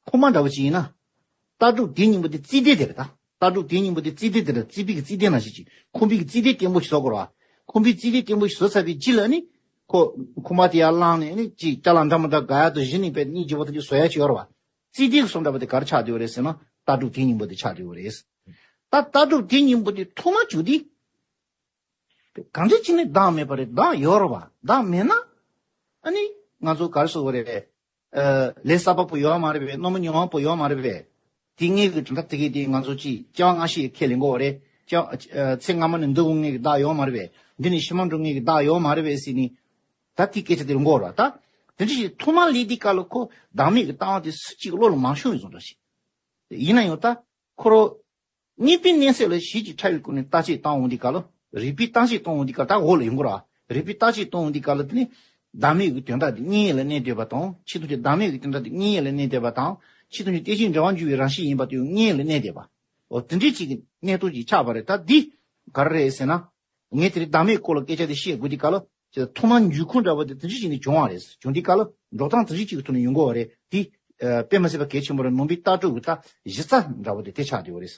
ཁུངས་མ་འདྲ་བོ་ཅིག་ཡིན་ན། ལྟ་གྲུབ་དེའི་སྙིང་པོ་དེ་རྩིས་ལྡན་དེ་རེད་ད། ལྟ་གྲུབ་དེའི་སྙིང་པོ་དེ་རྩིས་ལྡན་དེ་རེད། རྩིས་པའི་གི་རྩིས་ལྡན་ནང་བཞིན་ཅིག་ཁུངས་པའི་གི་རྩིས་ལྡན་བརྟན་པོ་ཞིག་བཟོ་དགོས་རེད་བ། ཁུངས་པའི་རྩིས་ལྡན་བརྟན་པོ་ཞིག་བཟོ་ཚར་བའི་རྗེས་ལ་ནི། ཁོ་ཁུངས་མ་དེ་ཡར་བླངས་ནས་ནི་ཅིག་ཅ་ལག་འདྲ་མི་འདྲ་དགའ་ཡ་དང་གཞི་ནས་པའི་གཉིས་བརྗེ་པོ་དེ་ཅིག་བཟོ་ཡ་ཅིག་ཡོད་རེད་བ། རྩིས་ལྡན་གི་བཟོ་འདྲ་པོ་དེ་ག་རེ་ཆགས་བསྡད་ཡོད་རེད་ཟེར་ན། ལྟ་གྲུབ་དེའི་སྙིང་པོ་དེ་ཆགས་བསྡད་ཡོད་རེད། ད་ལྟ་གྲུབ་དེའི་སྙིང་པོ་དེ་ཐོག་མ་བྱུང་དུས། གང་འདྲ་ཅིག་ནི་བདག་མེད་པ་རེད། བདག་ཡོད་རེད་བ། བདག་མེད་ན། ཨ་ནི་ང་ཚོ་ག་རེ་ཟེར་དགོས་རེད། ཨ། ལས་གསར་པ་པོ་ཡོད་མ་རེད་པས། རྣམ་པ་རྙིང་བ་པོ་ཡོད་མ་རེད་པས། དེ་སྔའི་གི་གྲུབ་མཐའ་དེ་གས་དེ་ང་ཚོ་ཅིག་སྐྱེ་བ་སྔ་ཕྱི་ཁས་ལེན་དགོས་པ་རེད། སྐྱེ་བ། ཨ། ཚེ་སྔ་མ་ནས་འདི་འོང་མཁན་གྱི་བདག་ཡོད་མ་རེད་པས། འདི་ནས་ཕྱི་མ་འགྲོ་མཁན་གྱི་བདག་ཡོད་མ་རེད་པས་ཟེར་ནས། ད་དེ་སྐད་ཆ་དེ་རུ་འགོར་བ་ད། དེ་འདྲ་ཞིག་ཐོག་མ་ལས་དེ་ག་ལ་ཁོ་བདག་མེད་ཀྱི་ལྟ་བ་དེ་སུ་གཅིག་བློ་ལ་མ་ཤོང་བའི་བཟོ་འདྲ་ཞིག་ཡིན་ན་ཡང་ད་ཁོ་རང་། དངོས་པོའི་གནས་ཚད་ལ་གཞི་གཅིག་ཕྲ་བའི་སྒོ་ནས་བརྟག་དཔྱད་བཏང་འོང་དུས་སྐབས་ལ། རིགས་པས་བརྟག་དཔྱད་བཏང་འོང་དུས་སྐབས་ལ་ད་འོག་ལ་ཡོང་གི་རེད་བ། རིགས་པས་བརྟག་དཔྱད་བཏང་འོང་དུས་སྐབས་ལ་དེ་ནི། བདག་མེད་ཀྱི་དོན་དག་དེ་དམྱལ་ཡུལ་ལ་གནས་བསྡད་པ་དང་། ཆེས་ཐམས་ཅད་བདག་མེད་ཀྱི་དོན་དག་དེ་དམྱལ་ཡུལ་ལ་གནས་བསྡད་པ་དང་། ཆེས་ཐམས་ཅད་རྟེན་ཅིང་འབྲེལ་བར་འབྱུང་བའི་རང་བཞིན་ཡིན་པ་དེ་ཡང་དམྱལ་ཡུལ་ལ་གནས་བསྡད་པ། འོ་དེ་འདྲའི་ཅིག་གི་གནས་སྟངས་ཅིག་ཆགས་པ་རེད། ད་འདི་ག་རེ་རེད་ཟེར་ན། ངས་དེ་རིང་བདག་མེད་སྐོར་ལ་སྐད་ཆ་དེ་བཤད་དགོས་དུས་སྐབས་ལ། ཅེས་ཐོག་མར་འཇུག་ཁུངས་འདྲ་པོ་དེ་དེ་འདྲ་ཞིག་ནས་བྱུང་བ་རེད། བྱུང་དུས་སྐབས་ལ་འགྲོ་སྟངས་དེ་འདྲ་ཞིག་གི་ཐོག་ནས་ཡོང་དགོས་པ་རེད། དེ་དཔེ་མི་སྲིད་པ་གལ་ཆེན་པོ་རེད། ནང་པའི་ལྟ་གྲུབ་ཀྱི་ད་གཞི་རྩ་འདྲ་པོ་དེ་དེ་ཆགས་བསྡད་པ་རེད།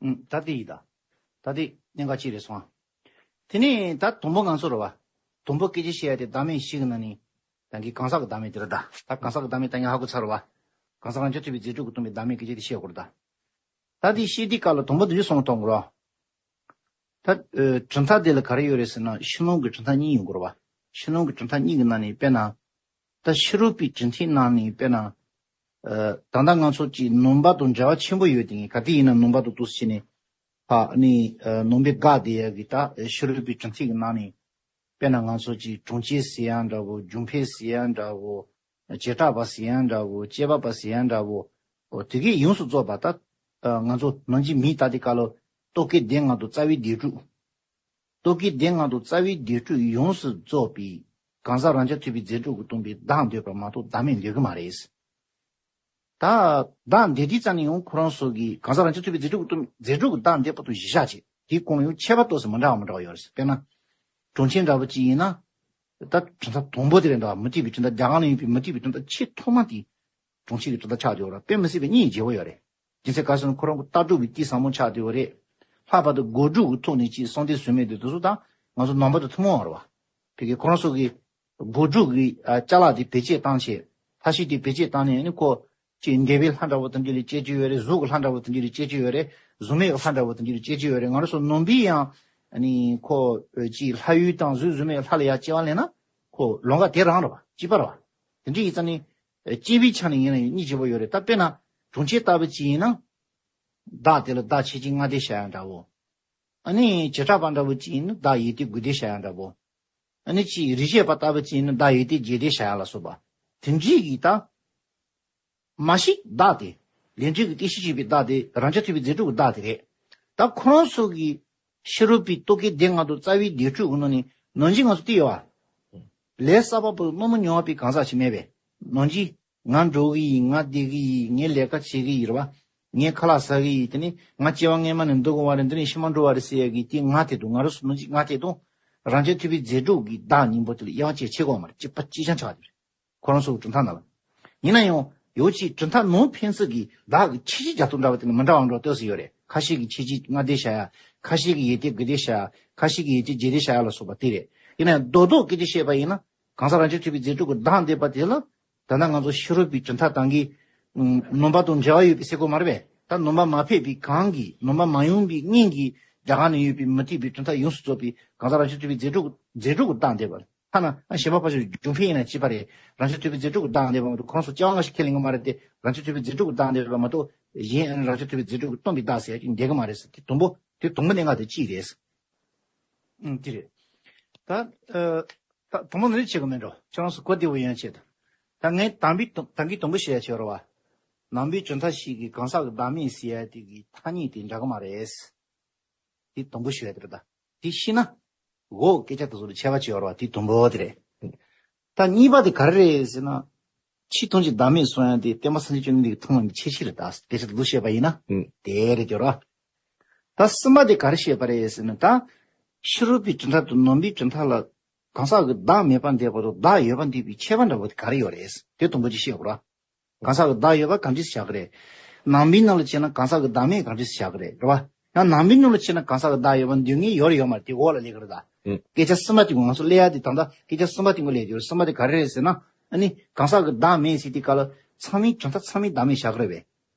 ཨུམ། ད་དེ་ཡིན་ད། ད་དེ་གནད་འགག་ཅིག་རེད་སོང་ཨ། དེ་ནས་ད་དང་པོ་ང་ཚོ་རེད་བ། དང་པོ་སྐད་ཆ་བཤད་ཡ་དེ་བདག་མེད་བཞི་གི་ནང་ནས། ད་གིན་གང་ཟག་གི་བདག་མེད་དེ་རེད་ད། ད་གང་ཟག་གི་བདག་མེད་ད་ངས་ཧ་གོ་ཚར་བ། གང་ཟག་རང་རྐྱ་ཐུབ་པའི་རྫས་གྲུབ་ཀྱིས་སྟོང་པའི་བདག་མེད་སྐད་ཆ་དེ་བཤད་དགོས་རེད་ད། ད་དེ་བཤད་དུས་སྐབས་ལ་དང་པོ་འདི་འདྲ་གསུངས་གཏོང་དགོས་རེད། ད། ཨ། གྲུབ་མཐའ་དེ་ལ་ག་རེ་ཡོད་རེད་ཟེར་ན་ཕྱི་ནང་གི་གྲུབ་མཐའ་གཉིས་ཡོང་གི་རེད་བ། ཕྱི་ནང་གི་གྲུབ་མཐའ་གཉིས་ཀྱི་ནང་ནས་དཔེར་ན། ད་ཕྱི་རོལ་པའི་གྲུབ་མཐའི་ནང་ནས་དཔེར་ན། ཨ། ད་ལྟ་ང་ཚོ་གཅིག་ནང་པ་དང་འབྲེལ་བ་ཆེན་པོ་ཡོད་དེ། ངས་ག་དུས་ཡིན་ན་ནང་པ་དང་འདུག་སེ་བྱས་ནས། ཕ་ནི། ཨ། ནང་པའི་དགའ་བསྡད་ཡ་གི་ད་ཕྱི་རོལ་པའི་གྲུབ་མཐའི་གི་ནང་ནས། དཔེར་ན་ང་ཚོ་གཅིག་གྲོང་ཁྱེར་ཟེར་ཡ་འདྲ་བོ། རྒྱུ་འཕེལ་ཟེར་ཡ་འདྲ་བོ། བྱེ་བྲག་པ་ཟེར་ཡ་འདྲ་བོ། དཔྱད་པ་པ་ཟེར་ཡ་འདྲ་བོ། འོ་དེ་གས་ཡོངས་སུ་རྫོགས་པ་ད། ཨ། ང་ཚོ་ནང་གི་མིའི་ད་དེ་ག་ལ། རྟོག་གེ་སྡེ་ལྔ་དང་རྩ་བའི་སྡེ་དྲུག་རྟོག་གེ་སྡེ་ལྔ་དང་རྩ་བའི་སྡེ་དྲུག་ཡོངས་སུ་རྫོགས་པའི་གང་ཟག་རང་རྐྱ་ཐུབ་པའི་རྫས་གྲུབ་ཀྱིས་སྟོང་པའི་བདག་འདོད་པ་མ་གཏོགས་བདག་མེད་འདོད་ཀྱི་མ་རེད། ད་བདག་འདས་དུས་ཙམ་ནས་ཡང་ཁོ་རང་ཚོ་གི་གང་ཟག་རང་རྐྱ་ཐུབ་པའི་རྫས་གྲོགས་ཀྱི་སྟོབས། རྫས་གྲོགས་ཀྱི་བདག་འདས་བར་དུ་གཞི་བཞག་བྱས། དེའི་གོང་ལ་ཡང་ཁྱད་པར་ཏོག་ཙམ་མི་འདྲ་བ་མི་འདྲ་བ་ཡོད་རེད། དཔེར་ན། གྲོང་ཁྱེར་འདྲ་པོ་ཅིག་ཡིན་ན། ད་གྲུབ་མཐའ་དང་པོ་དེ་རེད་འདུག་མུ་སྟེགས་པའི་གྲུབ་མཐའ། རྒྱ་གར་ན་ཡོད་པའི་མུ་སྟེགས་པའི་གྲུབ་མཐའ་ཆེས་ཐོག་མ་དེ། གྲོང་ཁྱེར་གྱི་གྲུབ་མཐའ་ཆགས་བསྡད་ཡོད་རེད། དཔེ་མི་སྲིད་པའི་སྙིང་རྗེ་པོ་ཡོད་རེད། རྒྱུ་མཚན་ག་རེ་ཟེར་ན་ཁོ་རང་གི་ལྟ་གྲུབ་ཀྱི་རྟེན་ཟབ་མོ་ཆགས་བསྡད་ཡོད་རེད། ལྷག་པར་དུ་སྒོ་སྒྲུབ་ཀྱི་ཐོག་ནས་ཅིག་གསང་སྟེ་ཟོལ་མེད་དེ་དེ་ཚོ་དང་ང་ཚོ་ནང་པ་དང་ཐུན་མོང་བ་རེད་བ། ཕ་གི་ཁོ་རང་ཚོ་གི་སྒོ་སྒྲུབ་ཀྱི་ཨ་ཅ་ལག་དེ་བེད་སྤྱད་བཏང་བྱས། ལྷ་ཤིང་དེ་བེད་སྤྱད་བཏང་ནས་ནི་ཁོ་ཅིག་འདས་པའི་ལྷ་འདྲ་བོ་དང་འདྲ་ལ་སྐྱེ་གི་ཡོད་རེད། གཟུགས་ཀྱི་ལྷ་འདྲ་བོ་དང་འདྲ་ལ་སྐྱེ་གི་ཡོད་རེད། གཟུགས་མེད་ཀྱི་ལྷ་འདྲ་བོ་དང་འདྲ་ལ་སྐྱེ་གི་ཡོད་རེད། ང་རང་ཚོ་ནང་པའི་ཡང་ཨ་ནི་ཁོ་ཅིག་ལྷ་ཡུལ་དང་གཟུགས་གཟུགས་མེད་ལྷ་ལ་ཡང་སྐྱེ་བ་ལེན་ན་ཁོ་ལོང་ག་དེ་རང་རེད་བ། གཅིག་པ་རེད་བ། དེ་འདྲ་ཡིན་ཙང་ནི། སྐྱེ་བའི་ཆ་ནས་ཡིན་ན་ཡང་སྙིང་རྗེ་པོ་ཡོད་རེད། ད་དཔེར་ན་གྲོང་ཁྱེར་ལྟ་བུ་ཅིག་ཡིན་ན། བདག་དེ་ལ་བདག་ཆོས་ཅན་ལྔ་སྡེ་བྱ་ཡ་འདྲ་བོ། ཨ་ནི་བྱེ་བྲག་པ་འདྲ་བོ་ཅིག་ཡིན་ན་བདག་ཡོད་དེ་དགུ་སྡེ་བྱ་ཡ་འདྲ་བོ། ཨ་ནི་ཅིག་རིགས་ཤེས་པ་ལྟ་བུ་ཅིག་ཡིན་ན་བདག་ཡོད་དེ་བརྒྱད་སྡེ་བྱ་ཡ་ལ་སོགས་པ། དེ་འདྲའི་གི་ད། མ་གཞི་བདག་དེ། ལས་འབྲས་ཀྱི་རྟེན་གཞི་བྱས་པའི་བདག་དེ་རང་རྐྱ་ཐུབ་པའི་རྫས་གྲོགས་ཀྱི་བདག་དེ་རེད། ད་ཁོ་རང་ཚོ་གི་ཕྱི་རོལ་པའི་རྟོག་གེ་སྡེ་ལྔ་དང་རྩ་བའི་སྡེ་དྲུག་གི་ནང་ནས་ནང་བཞིན་ང་ཚོ་བལྟས་ཡོད་བ། ལས་བསགས་པ་པོ་རྣོ་མོ་མྱོང་བ་པའི་གང་ཟག་ཞིག་མེད་པས། ནང་བཞིན་ང་འགྲོ་གི་ཡིན། ང་བསྡད་ཀྱི་ཡིན། ངས་ལས་ཀ་བྱེད་ཀྱི་ཡིན་རེད་བ། ངས་ཁ་ལག་ཟ་གི་ཡིན། དེ་ནས་ང་སྐྱེ་བ་སྔ་མ་ནས་འདུག་གི་བ་རེད། འདི་ནས་ཕྱི་མ་འགྲོ་བ་རེད་ཟེར་ཡ་གི་དེ་ང་དེ་དང་ང་རང་ཚོ་ནང་བཞིན་ང་དེ་དང་། རང་རྐྱ་ཐུབ་པའི་རྫས་གྲོགས་ཀྱི་བདག་གཉིས་པོ་དེ་ལ་དབྱེ་བ་ཕྱེ་ཕྱེ་དགོས་མ་རེད། གཅིག་པ་གཅིག་རྐྱང་ཆགས་ཀྱི་རེད། ཁོ་རང་ཚོ་གི་གྲུབ་མཐའ་ནང་ལ། ཡིན་ན་ཡང་ཡོད་ཅིག་གྲུབ་མཐའ་ནང་ཕན་ཚུན་གྱི་བདག་གི་ཁྱད་ཆོས་རྒྱ་མཚོ་འདྲ་བ་དེ་ནི་མི་འདྲ་བ་འགྲོ་ལྟོས་སུ་ཡོད་རེད། ཁ་ཤས་ཀྱིས་ཆོས་ཅན་ལྔ་སྡེ་བྱ་ཡ། ཁ་ཤས་ཀྱིས་ཡོད་དེ་དགུ་སྡེ་བྱ་ཡ། ཁ་ཤས་ཀྱིས་ཡོད་དེ་བརྒྱད་སྡེ་བྱ་ཡ་ལ་སོགས་པ་དེ་རེད། ཡིན་ན་ཡང་རྡོག་རྡོག་སྐད་ཆ་བཤད་པ་ཡིན་ན། གང་ཟག་རང་རྐྱ་ཐུབ་པའི་རྫས་གྲོགས་ཀྱི་བདག་འདས་པ་དེ་ལ། ད་ལྟ་ང་ཚོ་ཕྱི་རོལ་པའི་གྲུབ་མཐའ་དང་གི་ནང་པ་དང་འབྲེལ་བ་ཡོད་པའི་ཟེར་དགོས་མ་རེད་པས། ད་ནང་པ་མ་ཕེབས་པའི་གོང་གི་ནང་པ་མ་ཡོང་པའི་སྔོན་གྱི་རྒྱ་གར་ནང་ཡོད་པའི་མུ་སྟེགས་པའི་གྲུབ་མཐའ་ཡོངས་སུ་རྫོགས་པའི་གང་ཟག་རང་རྐྱ་ཐུབ་པའི་རྫས་གྲོགས་རྫས་གྲོགས་ཀྱི་བདག་འདས་པ། ཐ་ན་ཨ་གཞན་པ་ཕལ་ཆེར་རྒྱུ་འཕེན་ཡིན་ན་གཅིག་པ་རེད། རང་རྐྱ་ཐུབ་པའི་རྫས་གྲོགས་ཀྱི་བདག་འདས་པ་མ་གཏོགས་ཁོ་རང་ཚོ་སྐྱེ་བ་སྔ་ཕྱི་ཁས་ལེན་གྱི་མ་རེད་དེ། རང་རྐྱ་ཐུབ་པའི་རྫས་གྲོགས་ཀྱི་བདག་འདས་པ་མ་གཏོགས་གཞན་ཨ་ནི་རང་རྐྱ་ཐུབ་པའི་རྫས་གྲོགས་ཀྱིས་སྟོན་པའི་བདག་ཟེར་ཡ་ཅིག་འདས་ཀྱི་མ་རེད་ཟེར། དེ་དང་པོ་དེ་དང་པོ་གནད་འགག་དེ་གཅིག་རེད། ཨང་དེ་རེད། ད་ཨ་ད་དང་པོ་ནི་རེད་བྱེད་ཀྱི་མེད་འགྲོ། ཁྱོད་རང་ཚོ་གོ་བདེ་བོ་ཡོང་ཆེད་དུ། ད་ངས་དམ་པའི་དང་དམ་གྱི་དང་པོ་བཤད་ཡ་བྱེད་རོགས་བ། ནང་པའི་གྲུབ་མཐའ་ཞིག་གི་གང་ཟག་གི་བདག་མེད་ཟེར་ཡ་དེ་གི་ཐ་སྙད་དེ་འདྲ་གི་མ་རེད། དེ་དང་པོ་ཞུ་ཡ་དེ་རེད་ད། དེ་ཤེས་ན། འོ་སྐད་ཆ་དེ་ཚོ་ལ་ཁྱད་པར་ཅིག་ཡོད་རེད་བ། དེ་དང་པོ་དེ་རེད། ད་གཉིས་པ་དེ་ག་རེ་རེད་ཟེར་ན། ཆོས་ཐམས་ཅད་བདག་མེད་གསུང་ཡ་དེ་བསྟན་པ་སངས་རྒྱས་བཅོམ་ལྡན་འདས་ཀྱིས་ཐུན་མོང་མའི་ཁྱད་ཆོས་རེད་ད། སྐད་ཆ་དེ་ཚོ་བཤད་པ་ཡིན་ན། ཨང་། དེ་རེད་དེ་རེད་བ། ད་གསུམ་པ་དེ་ག་རེ་བཤད་པ་རེད་ཟེར་ན། ད་ཕྱི་རོལ་པའི་གྲུབ་མཐའ་དང་ནང་པའི་གྲུབ་མཐའ་ལ་གང་ཟག་གི་བདག་མེད་པ་འདས་པ་དང་བདག་ཡོད་པ་འདས་པའི་ཁྱད་པར་འདྲ་བོ་དེ་ག་རེ་ཡོད་རེད། དེ་དང་པོ་ཅིག་བཤད་དགོས་རེད། གང་ཟག་གི་བདག་ཡོད་པ་གང་འདྲས་བཞག་གི་རེད། ནང་པའི་ནང་ལ་བྱས་ན་གང་ཟག་གི་བདག་མེད་གང་འདྲས་བཞག་གི་རེད། རེད་བ། ཡང་ནང་པའི་ནང་ལ་བྱས་ན་གང་ཟག་གི་བདག་ཡོད་པ་འདོད་མཁན་ཡོད་རེད་ཡོད་མ་རེད་དེ་འོག་ལ་སླེབས་ཀྱི་རེད་ད། ཨང་། སྐད་ཆ་གསུམ་པ་དེ་ང་ཚོ་སླེབས་ཡ་དེ་ད་ལྟ་སྐད་ཆ་གསུམ་པ་དེ་ངོ་སླེབས་ཀྱི་རེད། གསུམ་པ་དེ་ག་རེ་རེད་ཟེར་ན། ཨ་ནི་གང་ཟག་གི་བདག་མེད་ཟེར་དུས་སྐབས་ལ་ཚང་མའི་གྲུབ་མཐའ་ཚང་མའི་བདག་མེད་བཞག་གི་རེད་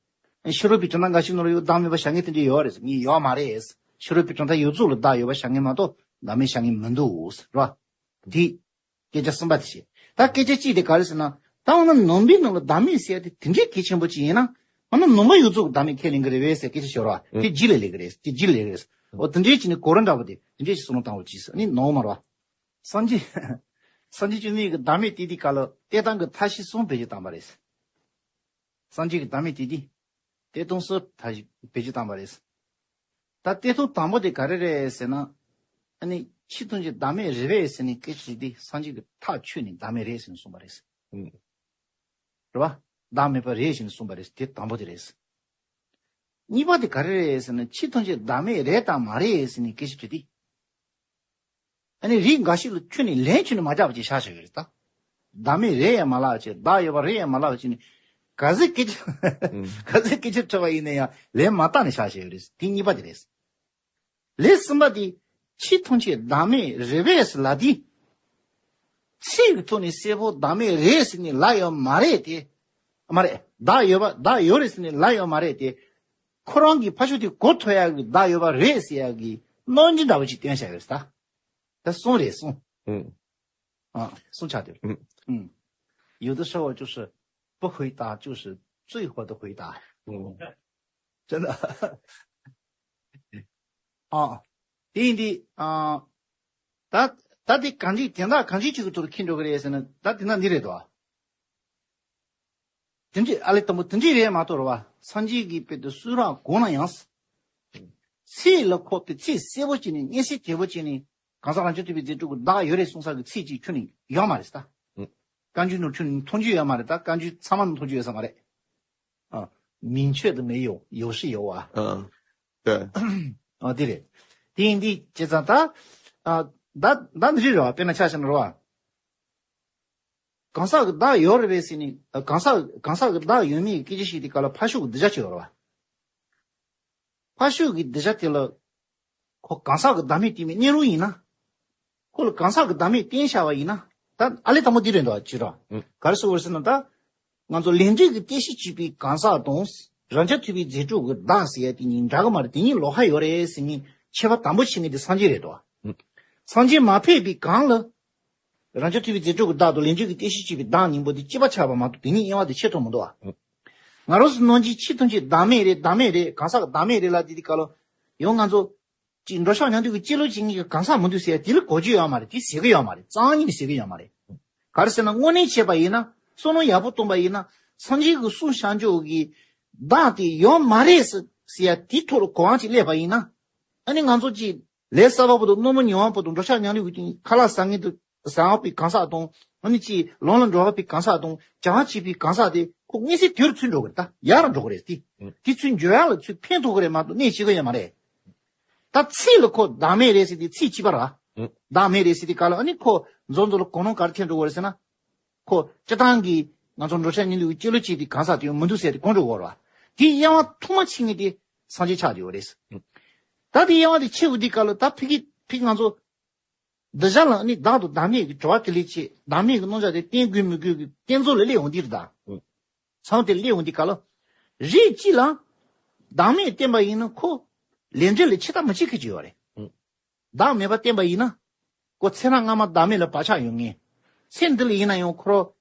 པས། ཕྱི་རོལ་པའི་གྲུབ་མཐའ་འགའ་ཞིག་ནང་ལ་ཡང་བདག་མེད་པ་བཞག་མཁན་དེ་འདྲ་ཡོད་རེད་ཟེར་ངས། ཡོད་མ་རེད། ཕྱི་རོལ་པའི་གྲུབ་མཐའ་ཡོངས་རྫོགས་ལ་བདག་ཡོད་པ་བཞག་མཁན་མ་གཏོགས་བདག་མེད་བཞག་མཁན་མི་འདུག་ཟེར་བ། འདི་སྐད་ཆ་གསུམ་པ་དེ་བྱས། ད་སྐད་ཆ་གཅིག་དེ་ག་རེ་ཟེར་ན། ད་འོ་ན་ནང་པའི་ནང་ལ་བདག་མེད་ཟེར་ཡ་དེ་དེ་འདྲའི་གལ་ཆེན་པོ་ཅིག་ཡིན་ན། འོ་ན་ནང་པ་ཡོངས་རྫོགས་ཀྱིས་བདག་མེད་ཁས་ལེན་གྱི་རེད་པས་ཟེར་སྐད་ཆ་ཤོར་བ་དེ་རྗེས་ལ་སླེབས་ཀྱི་རེད། དེ་རྗེས་ལ་སླེབས་ཀྱི་རེད། འོ་དེ་འདྲའི་ཅིག་ནི་གོ་རིམ་འདྲ་པོ་དེ་དེ་འདྲའི་ཅིག་བསམ་བློ་བཏང་བ་ཅིག་ཟེར་ནི་ནོར་མ་རེད་བ། སངས་རྒྱས་སངས་རྒྱས་བཅོམ་ལྡན་འདས་ཀྱིས་བདག་མེད་བསྟན་དུས་སྐབས་ལ་བསྟན་སྟངས་ཀྱི་མཐའ་བཞི་གསུམ་བེད་སྤྱོད་བཏང་པ་རེད། སངས་རྒྱས་ཀྱིས་བདག་མེད་བསྟན་དུས། བསྟན་སྟངས་སུ་ད་བེད་སྤྱོད་བཏང་པ་རེད། ད་བསྟན་སྟངས་དང་པོ་དེ་ག་རེ་རེད་ཟེར་ན། ཨ་ནི་ཆོས་ཐམས་ཅད་བདག་མེད་རེད་པས་ཟེར་ནས་སྐད་ཆ་དྲིས་དུས་སངས་རྒྱས་ཀྱིས་ཐག་ཆོད་ནས་བདག་མེད་རེད་ཟེར་ནས་གསུངས་པ་རེད། ཨང་། རེད་བ། བདག་མེད་པ་རེད་ཟེར་ནས་གསུངས་པ་རེད། དེ་དང་པོ་དེ་རེད། གཉིས་པ་དེ་ག་རེ་རེད་ཟེར་ན། ཆོས་ཐམས་ཅད་བདག་མེད་རེད་དམ་མ་རེད་ཟེར་ནས་སྐད་ཆ་དྲིས་དུས། ཨ་ནི་རིགས་འགའ་ཞིག་ལ་ཁྱོན་ནས་ལན་ཁྱོན་ནས་མ་རྒྱག་པ་ཅིག་བཞག་བཞག་ཡོད་རེད་ད། བདག་མེད་རེད་ཡང་མ་ལབ་བྱས། བདག་ཡོད་པ་རེད་ཡང་མ་ལབ་བྱས་ནས། ག་ཚོད་སྐད་ཆ། ཨང་། ག་ཚོད་སྐད་ཆ་དྲིས་པ་ཡིན་ན་ཡང་ལན་མ་བཏང་ནས་བཞག་བཞག་ཡོད་རེད། དེ་གཉིས་པ་དེ་རེད། ལན་གསུམ་པ་དེ། ཆོས་ཐམས་ཅད་བདག་མེད་རེད་པས་ལབ་དུས། ཚིག་གི་ཐོག་ནས་གསལ་པོ་བདག་མེད་རེད་ཟེར་ནས་ལབ་ཡོད་མ་རེད་དེ། མ་རེད། བདག་ཡོད་པ་བདག་ཡོད་རེད་ཟེར་ནས་ལབ་ཡོད་མ་རེད་དེ། ཁོ་རང་གིས་ཕར་ཕྱོགས་དེ་གོ་ཐུབ་ཡག་གི་བདག་ཡོད་པ་རེད་ཟེར་ཡག་གི་རྣམ་འགྱུར་འདྲ་བོ་ཅིག་སྟོན་བཞག་ཡོད་རེད་ད། ད་གསུམ་རེད་གསུམ། ཨང་། ཨ་གསུམ་ཆགས་བསྡད་རེད། ཨང་། ཨང་། 有的时候就是不回答，就是最后的回答。 ཨང་། 真的。 ཨ། དེ་ཡིན་དུས། ཨ། ད་ད་དེ་གང་ཅི་དེ་འདྲ་གང་ཅི་ཅིག་གི་ཐོག་ལ་འཁྱེར་འགྲོ་གི་རེད་ཟེར་ན། ད་དེ་འདྲ་འདི་རེད་དོ། དེ་འདྲ་ཨ་ལས་དང་པོ་དེ་འདྲ་རེད་མ་གཏོགས་རེད་བ། སངས་རྒྱས་ཀྱི་དཔེ་དེ་སུ་རང་གང་ན་ཡང་། ཚིག་ལ་ཁོག་པའི་ཚིག་གསལ་པོ་བྱས་ནས་མངོན་གསལ་དོད་པོ་བྱས་ནས་གང་ཟག་རང་རྐྱ་ཐུབ་པའི་རྫས་གྲོགས་ཀྱི་བདག་ཡོད་རེད་གསུང་ས་གི་ཚིག་ཅིག་ཁྱོན་ནས་ཡོད་མ་རེད་ད། ཨང་། བཀའ་འགྱུར་ནང་ཁྱོན་ནས་མཐོང་རྒྱུ་ཡོད་མ་རེད་ད། བཀའ་འགྱུར་ཚང་མ་ནང་མཐོང་རྒྱུ་ཡོད་ས་མ་རེད། 明确的没有，有是有啊。嗯，对。 ཨ་དེ་རེད། དེ་ཡིན་དུས་བྱས་ཙང་ད། ཨ། ད་ད་འདི་རེད་ར་བ། དཔེར་ན་ཆ་བཞག་ན་ར་བ། གང་ཟག་གི་བདག་ཡོད་རེད་པས་ཟེར་ནས། ཨ། གང་ཟག་གང་ཟག་གི་བདག་ཡོད་མེད་ཀྱི་སྐད་ཆ་བཤད་དུས་སྐབས་ལ་ཕར་ཕྱོགས་ཀྱི་གདུལ་བྱ་ཅིག་ཡོད་རེད་བ། ཕར་ཕྱོགས་ཀྱི་གདུལ་བྱ་དེ་ལ། ཁོ་གང་ཟག་གི་བདག་མེད་བསྟན་པའི་གནས་ལུགས་ཡིན་ན། ཁོ་ལ་གང་ཟག་གི་བདག་མེད་བསྟན་བཞག་པ་ཡིན་ན། ད་ཨ་ལས་དང་པོ་འདི་རེད་འདུག་ཅི་ར། ཨང་། ག་རེ་ཟེར་བ་རེད་ཟེར་ན་ད། ང་ཚོ་ལས་འབྲས་ཀྱི་རྟེན་གཞི་བྱེད་པའི་གང་ཟག་དང་། རང་རྐྱ་ཐུབ་པའི་རྫས་གྲོགས་ཀྱི་བདག་ཟེར་ཡ་དེ་གཉིས་འདྲ་གི་མ་རེད། དེ་གཉིས་ལོགས་ཀ་ཡོད་རེད་ཟེར་མཁན་ཁྱད་པར་དང་པོ་ཕྱེ་མཁན་དེ་སངས་རྒྱས་རེད་འདུག་ཨང་། སངས་རྒྱས་མ་ཕེབས་པའི་གོང་ལ། རང་རྐྱ་ཐུབ་པའི་རྫས་གྲོགས་ཀྱི་བདག་དང་ལས་འབྲས་ཀྱི་རྟེན་གཞི་བྱེད་པའི་བདག་གཉིས་པོ་དེ་གཅིག་པ་ཆགས་པ་མ་གཏོགས་དེ་གཉིས་དབྱེ་བ་དེ་ཕྱེ་ཐུབ་མི་འདུག་ཨ། ང་རང་ཚོ་ནང་བཞིན་ཕྱི་ཐམས་ཅད་བདག་མེད་རེད། བདག་མེད་རེད། གང་ཟག་གི་བདག་མེད་རེད་ལབ་དེ་དེ་ག་ལ། ཡང་ང་ཚོ་ཅིག་འགྲོ་འཆག་མྱང་འདུ་གི་སྐྱེ་ལུགས་ཅིག་གཉིས་ཀྱི་གང་ཟག་མི་འདུག་ཟེར་ཡ་དེ་ལ་གོ་རྒྱུ་ཡོད་མ་རེད། དེ་ཟེར་གི་ཡོད་མ་རེད། རྩ་བ་ཉིད་ནས་ཟེར་གི་ཡོད་མ་རེད། ག་རེ་ཟེར་ན་དངོས་གནས་བྱས་པ་ཡིན་ན། བསམ་བློ་ཡག་པོ་བཏང་པ་ཡིན་ན། སངས་རྒྱས་ཀྱི་གསུང་བྱང་ཆུབ་ཀྱི་བདག་དེ་ཡོད་མ་རེད་ཟེར་ཟེར་ཡ་དེ་ཐོག་ལ་གོ་འཕང་ཅིག་སླེབས་པ་ཡིན་ན། ཨ་ནི་ང་ཚོ་ཅིག་ལས་གསར་པ་པོ་དང་རྣོ་མོ་ཉུང་བ་པོ་དང་འགྲོ་འཆག་མྱང་འདུ་གི་ཁ་ལག་ཟ་མཁན་དང་ཟ་བ་པའི་གང་ཟག་དང་། ཨ་ནི་ཅིག་ལོང་ལ་འགྲོ་བ་པའི་གང་ཟག་དང་། བྱ་བ་བྱེད་པའི་གང་ཟག་དེ་ཁོ་མངོན་གསལ་དོད་པོ་ཚུར་འགྲོ་གི་རེད། ད་ཡག་རུ་འགྲོ་གི་རེད་དེ། ཨང་། དེ་ཚུར་འགྲོ་ཡག་ལ་ཚུར་ཕན་ཐོགས་གི་རེད་མ་གཏོགས་གནོད་བྱེད་གི་ཡོད་མ་རེད། ད་ཚིག་ལ་ཁོ་བདག་མེད་རེད་ཟེར་དུས་ཚིག་གཅིག་པ་ར། ཨང་། བདག་མེད་རེད་ཟེར་དུས་སྐབས་ལ་ཨ་ནི་ཁོ་མཛོ་མཛོ་ལ་གོ་ནོར་ག་རེ་ཐེབས་འགྲོ་གི་རེད་ཟེར་ན། ཁོ་སྤྱིར་བཏང་གི་ང་ཚོ་འགྲོ་འཆག་མྱང་འདུ་གི་སྐྱེ་ལུགས་ཅིག་དེ་གང་ཟག་དེ་ཡང་མི་འདུག་ཟེར་དེ་གོ་འགྲོ་གི་རེད་བ། དེ་དབྱེ་བ་ཐོག་མ་ཕྱེ་མཁན་དེ་སངས་རྒྱས་ཆགས་བསྡད་ཡོད་རེད། ད་དེ་དབྱེ་བ་དེ་ཕྱེ་དགོས་དུས་སྐབས་ལ་ད་ཕ་གི་ཕ་གི་ང་ཚོ་འདི་བྱ་ལ་ནི་བདག་དང་བདག་མེད་ཀྱི་དྲི་བ་དེ་ལས་ཆེ། བདག་མེད་ཀྱི་རྣམ་གཞག་དེ་བསྟན་དགོས་མི་དགོས་ཀྱི་གཏན་ཚོགས་ལ་སླེབས་འོང་དུས་རེད་ད། ཨང་། ཚང་དེ་སླེབས་འོང་དུས་སྐབས་ལ། རིགས་གཅིག་ལ་བདག་མེད་བསྟན་པ་ཡིན་ན་ཁོ་ལས་འབྲས་ལ་ཆེ་ཐག་མི་ཆོད་མཁན་ཅིག་ཡོད་རེད། ཨང་། བདག་མེད་པ་བསྟན་པ་ཡིན་ན། ཁོ་ཚེ་རབས་སྔ་མ་བདག་མེད་ལ་བག་ཆགས་ཡོད་མཁན། ཚེ་འདི་ལ་ཡིན་ན་ཡང་ཁོ་རང་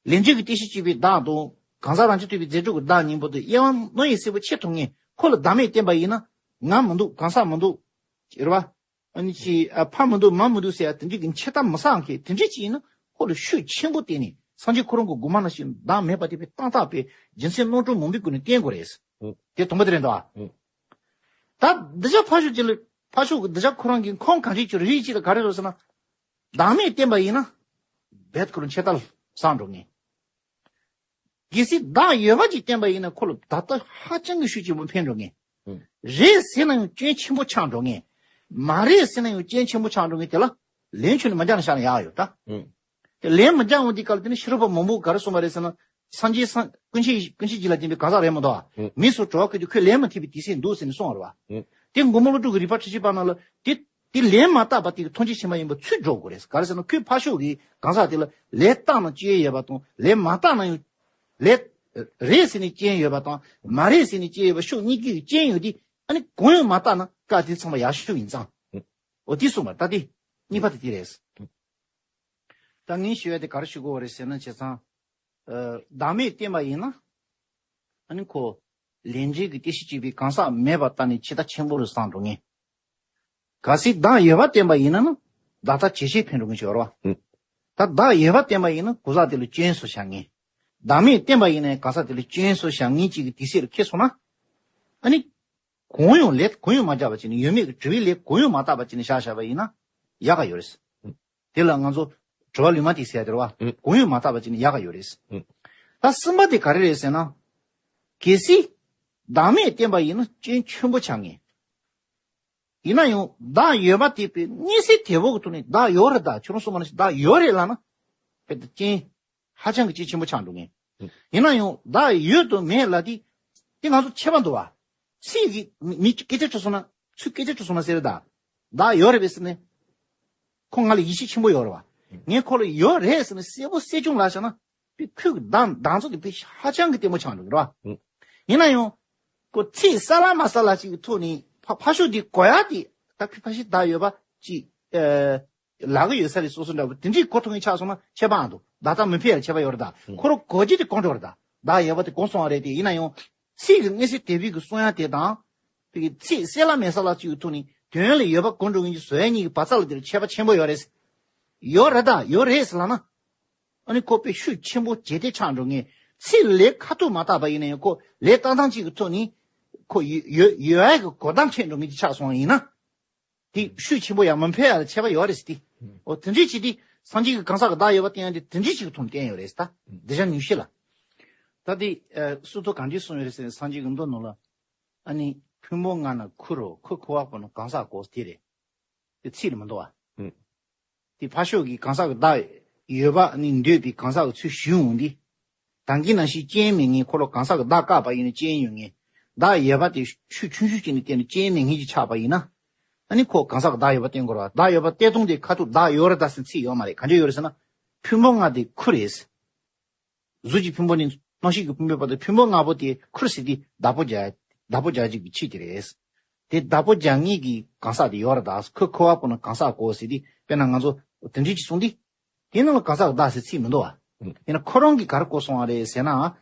ལས་འབྲས་ཀྱི་རྟེན་གཞི་བྱེད་པའི་བདག་དང་། གང་ཟག་རང་རྐྱ་ཐུབ་པའི་རྫས་གྲོགས་ཀྱི་བདག་གཉིས་པོ་དེ་དབྱེ་བ་རྣོ་ཡི་གསལ་པོ་ཕྱེ་ཐུབ་མཁན། ཁོ་ལ་བདག་མེད་བསྟན་པ་ཡིན་ན། ང་མི་འདུག་གང་ཟག་མི་འདུག་རེད་བ། ཨ་ནི་ཅི། ཨ། ཕ་མི་འདུག་མ་མི་འདུག་ཟེར་ཡ་དེ་འདྲའི་གི་འཆད་ཐབས་མི་བཟང་མཁན་དེ་འདྲའི་ཅིག་ཡིན་ན་ཁོ་ལ་ཤུགས་ཆེན་པོ་བསྟན་ནས། སངས་རྒྱས་ཁོ་རང་གི་དགོངས་པ་ནང་བཞིན་བདག་མེད་པ་དེ་བས་ཏག་ཏག་པའི་རྒྱུ་མཚན་རྣམ་གྲངས་མང་པོའི་སྒོ་ནས་བསྟན་དགོས་རེད། ཨང་། དེ་དང་པོ་དེ་རེད་འདུག་ཨ། ཨང་། ད་འདི་བྱ་ཕར་ཕྱོགས་ཅིག་ལ། ཕར་ཕྱོགས་ཀྱི་འདི་བྱ་ཁོ་རང་གི་ཁོངས་གང་ཅིག་ཅིག་རེད། ཅིག་ལ་ག་རེ་རེད་ཟེར་ན། བདག་མེད་བསྟན་པ་ཡིན་ན། རྦད་ཁོ་རང་འཆད་ཐབས་བཟང་འགྲོ་ངེས། གལ་སྲིད་བདག་ཡོད་པ་ཅིག་བསྟན་པ་ཡིན་ན་ཁོ་ལ་ད་ལྟ་ཧ་ཅང་གི་ཤུགས་ཆེན་པོ་ཕན་འགྲོ་ངེས། ཨང་། རེད་ཟེར་ན་ཡང་སྐྱོན་ཆེན་པོ་ཆགས་འགྲོ་ངེས། མ་རེད་ཟེར་ན་ཡང་སྐྱོན་ཆེན་པོ་ཆགས་འགྲོ་ངེས། དེ་ལ་ལན་ཁྱོན་ནས་མ་རྒྱག་ན་ཤག་ན་ཡག་ཡོད་ད། ཨང་། དེ་ལན་མ་རྒྱག་འོང་དུས་སྐབས་ལ་དེ་ནི་ཕྱི་རོལ་པ་མང་པོ་ག་རེ་གསུངས་པ་རེད་ཟེར་ན། སངས་རྒྱས་སངས། ཀུན་མཁྱེན། ཀུན་མཁྱེན་ཞིག་ལ་བསྟན་པའི་གང་ཟག་རེད་མ་གཏོགས། ཨང་། མིས་སུ་དྲི་བ་བཀོད་དུས་ཁོས་ལན་མ་ཐེབས་པའི་དུས་ཚོད་འདུག་ཟེར་ནས་གསུངས་པ་རེད་བ། ཨང་། དེ་མགོན་པོ་ཀླུ་སྒྲུབ་ཀྱི་རིག་པ་ཁྲི་བཞི་པ་ནང་ལ་དེ། དེ་ལན་མ་བཏབ་པ་དེ་གི་མཐོང་ཆེན་ཆེན་པོ་ཡིན་པ་ཚུར་སྒྲོག་དགོས་རེད། ག་རེ་ཟེར་ན་ཁོས་ཕར་ཕྱོགས་ཀྱི་གང་ཟག་དེ་ལ་ལན་བཏབ་ན་སྐྱོན་ཡོད་པ་དང་། ལན་མ་བཏབ་ན་ཡང་། ལན་རེད་ཟེར་ནས་སྐྱོན་ཡོད་པ་དང་། མ་རེད་ཟེར་ནས་སྐྱོན་ཡོད་པ། ཕྱོགས་གཉིས་ཀྱི་སྐྱོན་ཡོད་དེ། ཨ་ནི་གང་ཡང་མ་བཏབ་ན་བཀའ་དེ་ཚང་མ་ཡག་ཤོས་ཡིན་ཙང་། ཨོ་དེ་གསུངས་པ་ད་དེ་གཉིས་པ་དེ་དེ་རེད། ད་ངས་ཞུ་ཡ་དེ་ག་རེ་ཞུ་དགོས་རེད་ཟེར་ན། བྱས་ཙང་། ཨ། བདག་མེད་བསྟན་པ་ཡིན་ན། ཨ་ནི་ཁོ་ལས་འབྲས་ཀྱི་རྟེན་གཞི་བྱེད་པའི་གང་ཟག་མེད་པ་ལྟ་ནས་ཆེ་ཐག་ཆེན་པོ་རུ་བཟང་འགྲོ་ངེས། གལ་སྲིད་བདག་ཡོད་པ་བསྟན་པ་ཡིན་ན་ནི་བདག་ལྟ་ཇེ་ཆེར་འཕེལ་འགྲོ་ངེས་ཤོར་བ། ཨང་། ད་བདག་ཡོད་པ་བསྟན་པ་ཡིན་ན་གང་ཟག་དེ་ལ་སྐྱོན་བཟོ་བྱ་ངེས། བདག་མེད་བསྟན་པ་ཡིན་ན་གང་ཟག་དེ་ལ་སྐྱོན་བཟོ་བྱ་ངེས་ཅིག་གི་དུས་ཚོད་ལ་འཁེལ་སོང་ན། ཨ་ནི། གང་ཡང་ལན་གང་ཡང་མ་རྒྱག་པ་བྱས་ནས། ཡོད་མེད་ཀྱི་དྲི་བའི་ལན་གང་ཡང་མ་བཏབ་པ་བྱས་ནས་བཞག་བཞག་པ་ཡིན་ན་ཡག་ག་ཡོད་རེད། དེ་ལ་ང་ཚོ་དྲི་བ་ལུས་མ་དེ་ཟེར་ཡ་དེ་རེད་བ། ཨང་། གང་ཡང་མ་བཏབ་པ་བྱས་ནས་ཡག་ག་ཡོད་རེད། ཨང་། ད་གསུམ་པ་དེ་ག་རེ་རེད་ཟེར་ན། གལ་སྲིད་བདག་མེད་བསྟན་པ་ཡིན་ན་སྐྱོན་ཆེན་པོ་ཆགས་ངེས། ཡིན་ན་ཡང་བདག་ཡོད་པ་དེ་དཔེ་མངོན་གསལ་དོད་པོ་གི་ཐོག་ནས་བདག་ཡོད་རེད། ད་ཁྱོད་རང་གསུངས་པ་ནང་བཞིན་བདག་ཡོད་རེད་ལབ་ན། དཔེ་ད་སྐྱོན་ཧ་ཅང་གི་སྐྱོན་ཆེན་པོ་ཆགས་འགྲོ་ངེས། ཨང་། ཡིན་ན་ཡང་བདག་ཡོད་དང་མེད་ལབ་དེ། དེ་ང་ཚོ་ཁྱད་པར་འདུག་བ། ཚིག་གིས་མི་མི་སྐད་ཆ་དྲིས་སོང་ན། ཚུར་སྐད་ཆ་དྲིས་སོང་ན་ཟེར་རེད་ད། བདག་ཡོད་རེད་པས་ཟེར་ནས། ཁོ་ང་ལ་ཡིད་ཆེས་ཆེན་པོ་ཡོད་རེད་བ། ངས་ཁོ་ལ་ཡོད་རེད་ཟེར་ནས་གསལ་པོ་གསལ་རྐྱང་ལབ་བཞག་ན། དཔེ་ཁོའི་གདངས་གདངས་ཚོད་དེ་དཔེ་ཧ་ཅང་གི་ལྟད་མོ་ཆགས་འགྲོ་གི་རེད་བ། ཡིན་ན་ཡང་། ཁོ་ཚིག་གསལ་ལ་མ་གསལ་ལ་ཅིག་གི་ཐོག་ནས་ཕ་ཕར་ཕྱོགས་འདི་གོ་ཡ་དེ། ད་ཁོས་ཕ་ཤི་བདག་ཡོད་པ་ཅིག་ཨེ། ལབ་གི་ཡོད་ས་རེད། སོ་སོ་འདྲ་པོ་དེ་འདྲའི་གོ་ཐུབ་མཁན་ཆགས་སོང་ན་ཁྱད་པར་འདུག་བདག་ལྟ་མི་འཕེལ་ཡ་ཁྱད་པར་ཡོད་རེད་ད། ཁོ་རང་གོ་རྒྱུ་དེ་གོ་འགྲོ་རེད་ད། བདག་ཡོད་པ་དེ་གོ་སོང་བ་རེད་དེ། ཡིན་ན་ཡང་། ཚིག་གི་མངོན་གསལ་དོད་པོའི་གི་གསུང་ཡ་དེ་དང་། དེ་གི་ཚིག་གསལ་ལ་མེ་གསལ་ལ་ཅིག་གི་ཐོག་ནས་དོན་ལ་ཡོད་པ་གོ་འགྲོ་མཁན་གྱི་བཟོ་ཡ་གཉིས་ཀྱི་བར་མཚམས་ལ་དེར་ཁྱད་པར་ཆེན་པོ་ཡོད་རེད། ཡོད་རེད་ད། ཡོད་རེད་ཟེར་ལབ་ན། ཨ་ནི་ཁོ་དཔེ་ཤུགས་ཆེན་པོ་ཇེ་དེ་ཆགས་འགྲོ་མཁན། ཚིག་ལ་ཁ་ཐུག་མ་བཏགས་པ་ཡིན་ན་ཡང་ཁོ་ལན་ཏག་ཏག་ཅིག་གི་ཐོག་ནས་ཁོ་ཡོད་ཡོད་ཡོད་ཡ་གི་གོ་བརྡ་འཕྲོད་འགྲོ་མཁན་ཅིག་ཆགས་སོང་བ་ཡིན་ན། དེ་ཤུགས་ཆེན་པོ་ཡང་མི་འཕེལ་ཡ་ལ་ཁྱད་པར་ཡོད་རེད་ཟེར་ཏེ། ཨོ་དེ་འདྲའི་ཅིག་དེ་སངས་རྒྱས་ཀྱི་གང་ཟག་གི་བདག་ཡོད་པ་བསྟན་ཡ་དེ་དེ་འདྲའི་ཅིག་གི་ཐོག་ནས་བསྟན་ཡོད་རེད་ཟེར། ད་འདི་ཅང་ཉུང་ཤས་ལ། ད་དེ་ཨ་སུ་ཐོ་གང་ཅི་གསུངས་ཡོད་རེད་ཟེར་ན། སངས་རྒྱས་ཀྱི་མདོ་ནང་ལ་ཨ་ནི་ཕུང་པོ་ལྔ་ན་ཁུར་རོ། ཁུར་ཁུ་བ་པོ་ན་གང་ཟག་གོ་དེ་རེད། དེ་ཚིག་ལ་མི་འདུག་བ། ཨུ། དེ་ཕར་ཕྱོགས་ཀྱི་གང་ཟག་གི་བདག་ཡོད་པ་ནི་འདོད་པའི་གང་ཟག་གི་ཚུལ་ཞུ་འོང་དུས། ད་གིན་ནང་བཞིན་རྐྱེན་མེད་ངེས། ཁོ་ལ་གང་ཟག་གི་བདག་བཀག་པ་ཡིན་ན་རྐྱེན་ཡོད་ངེས། བདག་ཡོད་པ་དེ་ཆོས་ཆུང་ཆུང་ཅིག་ནས་བལྟས་ནས་རྐྱེན་མེད་ངེས་ཀྱི་ཆགས་པ་ཡིན་ན། ཨ་ནི་ཁོ་གང་ཟག་གི་བདག་ཡོད་པ་བསྟན་དགོས་རེད་བ། བདག་ཡོད་པ་བསྟན་སྟངས་དེ་ཁ་ཐུག་བདག་ཡོད་རེད་ད་ཟེར་ཚིག་ཡོད་མ་རེད། ག་འདྲ་ཡོད་རེད་ཟེར་ན། ཕུང་པོ་ལྔ་དེ་ཁུར་རེད། གཟུགས་ཀྱི་ཕུང་པོ་ནི་རྣམ་ཤེས་ཀྱི་ཕུང་པོའི་བར་དུ་ཕུང་པོ་ལྔ་པོ་དེ་ཁུར་ཟེར་དུས་བདག་པོ་རྒྱག་བདག་པོ་རྒྱག་བྱེད་ཀྱི་ཆོས་དེ་རེད། དེ་བདག་པོ་རྒྱག་མཁན་གྱི་གང་ཟག་དེ་ཡོད་རེད་ད། ཁོ་ཁུ་བ་པོ་ན་གང་ཟག་གོ་ཟེར་དུས། དཔེར་ན་ང་ཚོ་དེ་འདྲ་ཅིག་གསུངས་དུས། དེ་ནང་ལ་གང་ཟག་གི་བདག་ཟེར་ཚིག་མི་འདུག་བ། ཡིན་ན་ཁོ་རང་གིས་ག་རེ་གོ་སོང་བ་རེད་ཟེར་ན།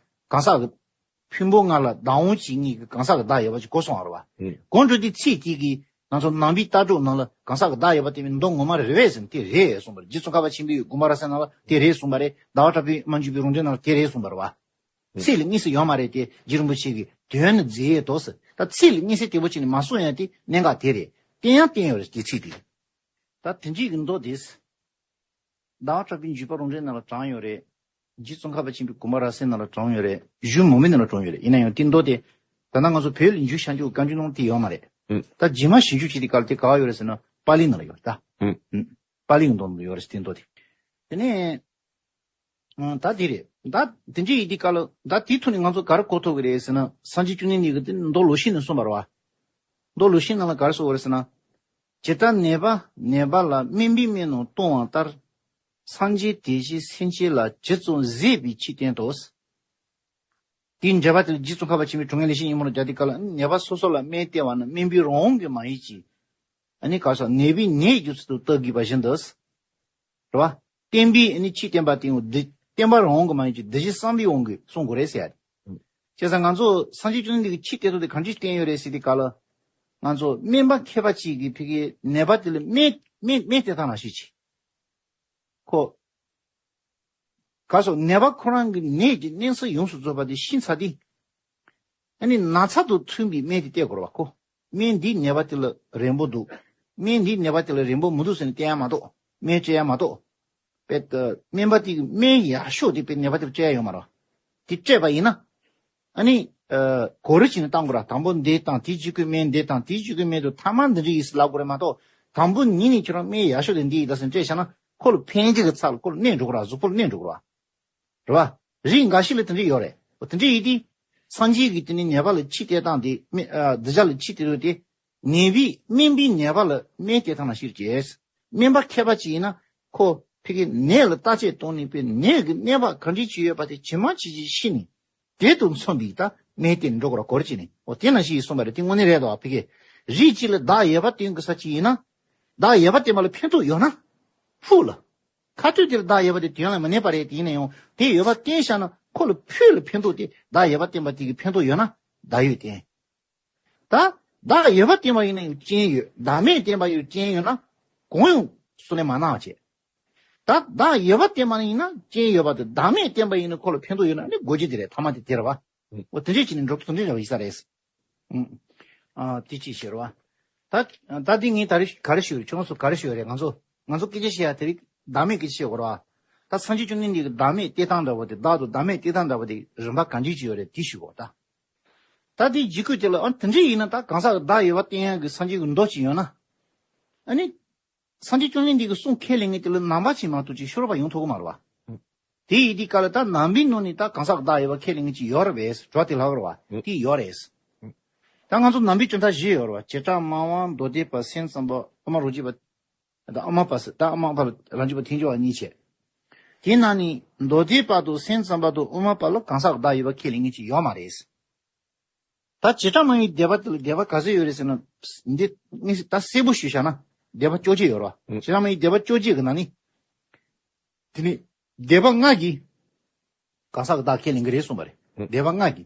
གང་ཟག་གི་ཕུང་པོ་ལྔ་ལ་བདག་དབང་བྱེད་མཁན་གྱི་གང་ཟག་གི་བདག་ཡོད་པ་ཅིག་གོ་སོང་བ་རེད་བ། གོ་འགྲོ་དུས་ཚིག་དེ་གིས་ང་ཚོ་ནང་པའི་ལྟ་གྲུབ་ནང་ལ་གང་ཟག་གི་བདག་ཡོད་པ་དེ་མིན་མདོ་ངོ་མ་རེད་པས་ཟེར་ན་དེ་རེད་གསུངས་པ་རེད། རྗེ་ཙོང་ཁ་པ་ཆེན་པོའི་དགོངས་པ་རབ་གསལ་ནང་ལ་དེ་རེད་གསུངས་པ་རེད། ཟླ་བ་གྲགས་པའི་སྨན་བཅུས་པའི་རོ་འདྲེན་ནང་ལ་དེ་རེད་གསུངས་པ་རེད་བ། ཚིག་ལ་དམིགས་བསལ་ཡོད་མ་རེད་དེ། རྗེ་རིན་པོ་ཆེ་གིས་དོན་ནི་མཛད་ཡས་དོ་ཟེར། ད་ཚིག་ལ་དམིགས་བསལ་དེ་པོ་ཅིག་ནི་མ་གསུངས་ཡང་དེ་གནད་འགག་དེ་རེད། བསྟན་ཡང་བསྟན་ཡོད་རེད་དེ་ཚིག་དེ། ད་དེ་འདྲའི་གི་མདོ་དེ། ཟླ་བ་གྲགས་པའི་འཇུག་པ་རོ་འདྲེན་ནང་ལ་དྲངས་ཡོད་རེད། རྗེ་ཙོང་ཁ་པ་ཆེན་པོའི་དགོངས་པ་རབ་གསལ་ནང་ལ་དྲངས་ཡོད་རེད། གཞུང་མང་པོའི་ནང་ལ་དྲངས་ཡོད་རེད། ཡིན་ན་ཡང་དེ་མདོ་དེ་ད་ལྟ་ང་ཚོ་བོད་ལ་འཇུག་བྱ་རྒྱུ་གི་བཀའ་འགྱུར་ནང་དེ་ཡོད་མ་རེད། ཨུ། ད་རྗེས་མ་ཞིབ་འཇུག་བྱེད་དུས་སྐབས་ལ་དེ་ག་པར་ཡོད་རེད་ཟེར་ན་པཱ་ལི་ནང་ལ་ཡོད་རེད་ད། ཨུ། ཨུ། པཱ་ལི་གི་མདོ་ནང་ལ་ཡོད་རེད་དེ་མདོ་དེ། དེ་ནས། ཨ། ད་དེ་རེད། ད་དེ་འདྲ་ཡིན་དུས་སྐབས་ལ་ད་དེའི་ཐོག་ནས་ང་ཚོ་ག་རེ་གོ་ཐུབ་ཀྱི་རེད་ཟེར་ན། སངས་རྒྱས་བཅོམ་ལྡན་འདས་ཀྱིས་དེ་མདོ་ལོག་ཤེས་ནང་གསུངས་པ་རེད་བ། མདོ་ལོག་ཤེས་ནང་ལ་ག་རེ་གསུངས་པ་རེད་ཟེར་ན། ཇི་ལྟར་ནད་པ་ནད་པ་ལ་སྨན་པས་སྨན་རྣམས་གཏོང་བ་ལྟར། སངས་རྒྱས་དེ་བཞིན་སེམས་ཅན་ལ་ཇི་ཙམ་བཟོད་པའི་ཆོས་བསྟན་ཏོ། དེའི་འགྲེལ་པ་དེ་ལ་རྗེ་ཙོང་ཁ་པ་ཆེན་པོའི་དྲུང་ངེ་ལེགས་བཤད་སྙིང་པོ་ནང་སྦྱར་དུས་སྐབས་ལ། ནད་པ་སོ་སོ་ལ་སྨན་སྟེར་བ་ནི་སྨན་པའི་རང་དབང་གིས་མ་ཡིན་གྱི། ཨ་ནི་ག་རེ་ཟེར། ནད་པས་ནད་རྒྱུ་ཚུལ་དུ་བལྟ་དགོས་པ་བཞིན་དུ། རེད་བ། བསྟན་པའི་ཨ་ནི་ཆོས་བསྟན་པ་དེ་ཡང་འདི་བསྟན་པ་རང་དབང་གིས་མ་ཡིན་གྱི་གདུལ་བྱ་བསམ་པའི་དབང་གིས་གསུང་དགོས་རེད་ཟེར་ཡ་རེད། ཨུ། བྱས་ཙང་ང་ཚོ་སངས་རྒྱས་བཅོམ་ལྡན་འདས་ཀྱིས་ཆོས་བསྟན་ཐོག་དེ་གང་ཅི་བསྟན་ཡོད་རེད་ཟེར་དུས་སྐབས་ལ། ང་ཚོ་སྨན་པ་མཁས་པ་ཅིག་གིས་ཕ་གིའི་ནད་པ་དེ་ལ་སྨན་སྨན་སྨན་སྟེར་སྟངས་ལ་ཤེས་ཀྱི། ཁོ། ག་རེ་ཟེར། ནད་པ་ཁོ་རང་གི་ནད་ཀྱི་གནས་ཚུལ་ཡོངས་སུ་རྫོགས་པ་དེ་ཤེས་ཚར་དུས། ཨ་ནི་ན་ཚ་དང་མཐུན་པའི་སྨན་དེ་སྟེར་དགོས་རེད་བ་ཁོ། སྨན་འདིས་ནད་པ་དེ་ལ་རན་པོ་འདུག། སྨན་འདིས་ནད་པ་དེ་ལ་རན་པོ་མི་འདུག་ཟེར་ནས་སྟེར་ཡ་མ་གཏོགས། སྨན་སྤྲད་ཡ་མ་གཏོགས། དཔེ་ད་སྨན་པ་དེ་གིས་སྨན་ཡག་ཤོས་དེ་དཔེ་ནད་པ་དེར་སྤྲད་ཡ་ཡོད་མ་རེད་བ། དེ་སྤྲད་པ་ཡིན་ན། ཨ་ནི། ཨ། གོ་རིམ་བྱས་ནས་བཏང་དགོས་ར། དང་པོ་འདི་བཏང་། དེའི་རྗེས་ཁོས་སྨན་འདི་བཏང་། དེའི་རྗེས་ཁོས་སྨན་དེ་ཐ་མ་འདི་འདྲ་ཡིན་ཟེར་ལབ་དགོས་རེད་མ་གཏོགས། དང་པོ་ཉིད་ནས་ཁྱོད་རང་སྨན་ཡག་ཤོས་དེ་འདི་ཡིན་ད་ཟེར་སྤྲད་བཞག་ན་ཁོ་ལ་ཕན་གྱི་གི་ཚབ་ལ་ཁོ་ལ་གནོད་འགྲོ་གི་ར། གཟུགས་པོ་ལ་གནོད་འགྲོ་གི་ར། རེད་བ། རིགས་འགའ་ཤས་ལ་དེ་འདྲ་ཡོད་རེད། འོ་དེ་འདྲ་ཡིན་དུས། སངས་རྒྱས་ཀྱིས་དེ་ནི་ནད་པ་ལ་ཆོས་སྟེར་སྟངས་དེ་སྨན། ཨ། གདུལ་བྱ་ལ་ཆོས་སྟེར་དུས་དེ། ནད་པས་སྨན་པས་ནད་པ་ལ་སྨན་སྟེར་སྟངས་ལ་ཤེས་ཀྱི། སྨན་པ་མཁས་པ་ཅིག་ཡིན་ན་ཁོ་ཕ་གིའི་ནད་ལ་བརྟག་དཔྱད་གཏོང་ནས་པའི་ནད་ཀྱི་གནས་བབ་ག་འདྲ་ཅིག་ཡོད་པ་དེ་ཇི་མ་ཇི་བཞིན་ཤེས་ནས། དེ་དང་མཚུངས་པའི་ད་སྨན་དེ་འགྲོ་དགོས་ར། གོ་རིམ་བྱས་ནས། འོ་དེ་ནང་བཞིན་གསུངས་པ་རེད། དེ་དངོས་གནས་རེད་དོ། ཕ་གི་རིགས་གཅིག་ལ་བདག་ཡོད་པ་བསྟན་དགོས་ས་ཅིག་ཡིན་ན། བདག་ཡོད་པ་བསྟན་པ་ལ་ཕན་ཐོགས་ཡོད་ན། ཕུགས་ལ། ཁ་ཐུག་དེར་བདག་ཡོད་པ་དེ་དོན་ལ་མི་གནས་པ་རེད། དེ་ཡིན་ན་ཡང་དེ་ཡོད་པ་བསྟན་བཞག་ན་ཁོ་ལ་ཕུགས་ལ་ཕན་ཐོགས་དེ། བདག་ཡོད་པ་བསྟན་པ་དེ་གི་ཕན་ཐོགས་ཡོད་ན་བདག་ཡོད་བསྟན། ད་བདག་ཡོད་པ་བསྟན་པ་ཡིན་ན་ཡང་རྐྱེན་ཡོད། བདག་མེད་བསྟན་པ་ཡང་རྐྱེན་ཡོད་ན་གང་ཡང་བསམ་ནས་མ་གནང་བ་བྱས། ད་བདག་ཡོད་པ་བསྟན་པ་ཡིན་ན་རྐྱེན་ཡོད་པ་དང་། བདག་མེད་བསྟན་པ་ཡིན་ན་ཁོ་ལ་ཕན་ཐོགས་ཡོད་ན་ནི་དགོས་རྒྱུ་དེ་རེད། ཐ་མ་དེ་དེ་རེད་བ། ཨུ། འོ་དེ་འདྲས་བྱས་ནས་འགྲོ་དེ་འདྲས་རེད་བ། ཡིན་ས་རེད། ཨུ། ཨ། དེ་ཅིག་བཤད་རོགས། ད་ད་འདི་ངས་ད་རེས་ག་རེ་ཞུས་རེད། ཁྱོད་ཚོ་ག་རེ་ཞུས་རེད། ང་ཚོ་ང་ཚོ་སྐད་ཆ་བཤད་ཡ་དེ་རིགས་བདག་མེད་སྐད་ཆ་བཤད་དགོས་རེད་བ། ད་སངས་རྒྱས་བཅོམ་ལྡན་འདས་ཀྱི་བདག་མེད་བསྟན་སྟངས་འདྲ་བོ་དེ། བདག་དང་བདག་མེད་བསྟན་སྟངས་འདྲ་བོ་དེ་རིམ་པ་གང་ཅིག་ཅིག་ཡོད་རེད། དེ་ཞུ་དགོས་ད། ད་དེའི་རྗེས་ཁོས་དེ་ལ། ཨ། དེ་འདྲས་ཡིན་ན་ད་གང་ཟག་གི་བདག་ཡོད་པ་བསྟན་ཡ་གི་སངས་རྒྱས་ཀྱི་མདོ་ཅིག་ཡོད་ན། ཨ་ནི། སངས་རྒྱས་བཅོམ་ལྡན་འདས་ཀྱི་གསུང་ཁས་ལེན་མཁན་དེ་ལ་ནང་པ་ཅིག་མ་གཏོགས་ཅིག་ཤོར་བ་ཡོང་ཐུབ་ཀྱི་མ་རེད་བ། དེ་ཡིན་དུས་སྐབས་ལ་ད་ནང་པའི་ནང་ནས་ད་གང་ཟག་བདག་ཡོད་པ་ཁས་ལེན་མཁན་ཅིག་ཡོད་རེད་པས། གྲོགས་དེ་ལྷག་རེད་བ། དེ་ཡོད་རེད། ད་ང་ཚོ་ནང་པའི་གྲུབ་མཐའ་བཞི་ཡོད་རེད་བ། བྱེ་བྲག་སྨྲ་བ། མདོ་སྡེ་པ། སེམས་ཙམ་པ། དབུ་མ་རང་རྒྱུད་པ། ད་དབུ་མ་པ་ཟེར། ད་དབུ་མ་པ་རང་རྒྱུད་པ་ཐལ་འགྱུར་བ་གཉིས་བྱས། དེའི་ནང་ནས་མདོ་སྡེ་པ་དང་སེམས་ཙམ་པ་དང་དབུ་མ་པ་ལ་གང་ཟག་བདག་ཡོད་པ་ཁས་ལེན་མཁན་ཅིག་ཡོད་མ་རེད། ད་བྱེ་བྲག་སྨྲ་བའི་སྡེ་པ་དེ་ལ་སྡེ་པ་ག་ཚོད་ཡོད་རེད་ཟེར་ན། འདི་དངོས་སུ་ད་གསལ་པོ་ཞུས་བཞག་ན་སྡེ་པ་བཅོ་བརྒྱད་ཡོད་རེད་བ། ཨུ། བྱེ་བྲག་སྨྲ་བའི་སྡེ་པ་བཅོ་བརྒྱད་ཀྱི་ནང་ནས། དེ་ནས་སྡེ་པ་ལྔ་གིས་གང་ཟག་གི་བདག་ཁས་ལེན་གྱི་རེད་གསུངས་པ་རེད། ཨུ། སྡེ་པ་ལྔ་གིས།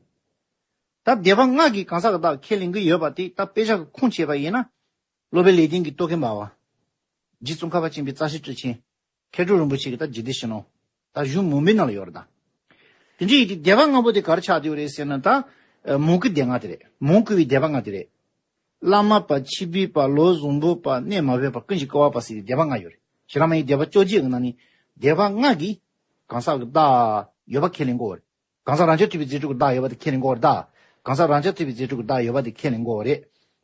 ད་སྡེ་པ་ལྔ་གིས་གང་ཟག་གི་བདག་ཁས་ལེན་གྱི་ཡོད་པ་དེ་ད་དཔེ་ཆ་གི་ཁུངས་བྱས་པ་ཡིན་ན། སློབ་དཔོན་ལེགས་ལྡན་གྱི་རྟོག་གེ་འབར་བ། རྗེ་ཙོང་ཁ་པ་ཆེན་པོའི་རྩ་ཤེ་ཊཱིཀ་ཆེན། མཁས་གྲུབ་རིན་པོ་ཆེ་གི་ད་རྒྱུད་སྡེ་ཕྱི་ནང་། ད་གཞུང་མང་པོའི་ནང་ལ་ཡོད་རེད་ད། དེ་འདྲ་ཡིན་དུས་སྡེ་པ་ལྔ་པོ་དེ་ག་རེ་ཆགས་བསྡད་ཡོད་རེད་ཟེར་ན། ད་མོས་གུས་སྡེ་ལྔ་དེ་རེད། མོས་གུས་པའི་སྡེ་པ་ལྔ་དེ་རེད། བླ་མ་པ། ཕྱུག་པོའི་པ། ལོ་བཟང་པོའི་པ། གནས་མ་བོས་པ། ཀུན་གྱིས་བསྐལ་བ་པ་ཟེར་ཏེ་སྡེ་པ་ལྔ་ཡོད་རེད། བྱེ་བྲག་སྨྲ་བའི་སྡེ་པ་བཅོ་བརྒྱད་ཀྱི་ནང་ནས་སྡེ་པ་ལྔ་གིས་གང་ཟག་གི་བདག་ཡོད་པ་ཁས་ལེན་གྱི་ཡོད་རེད། གང་ཟག་རང་རྐྱ་ཐུབ་པའི་རྫས་གྲོགས་ཀྱི་བདག་ཡོད་པ་དེ་ཁས་ལེན་དགོས་རེད་ད། གང་ཟག་རང་རྐྱ་ཐུབ་པའི་རྫས་གྲོགས་ཀྱི་བདག་ཡོད་པ་དེ་ཁས་ལེན་དགོས་རེད།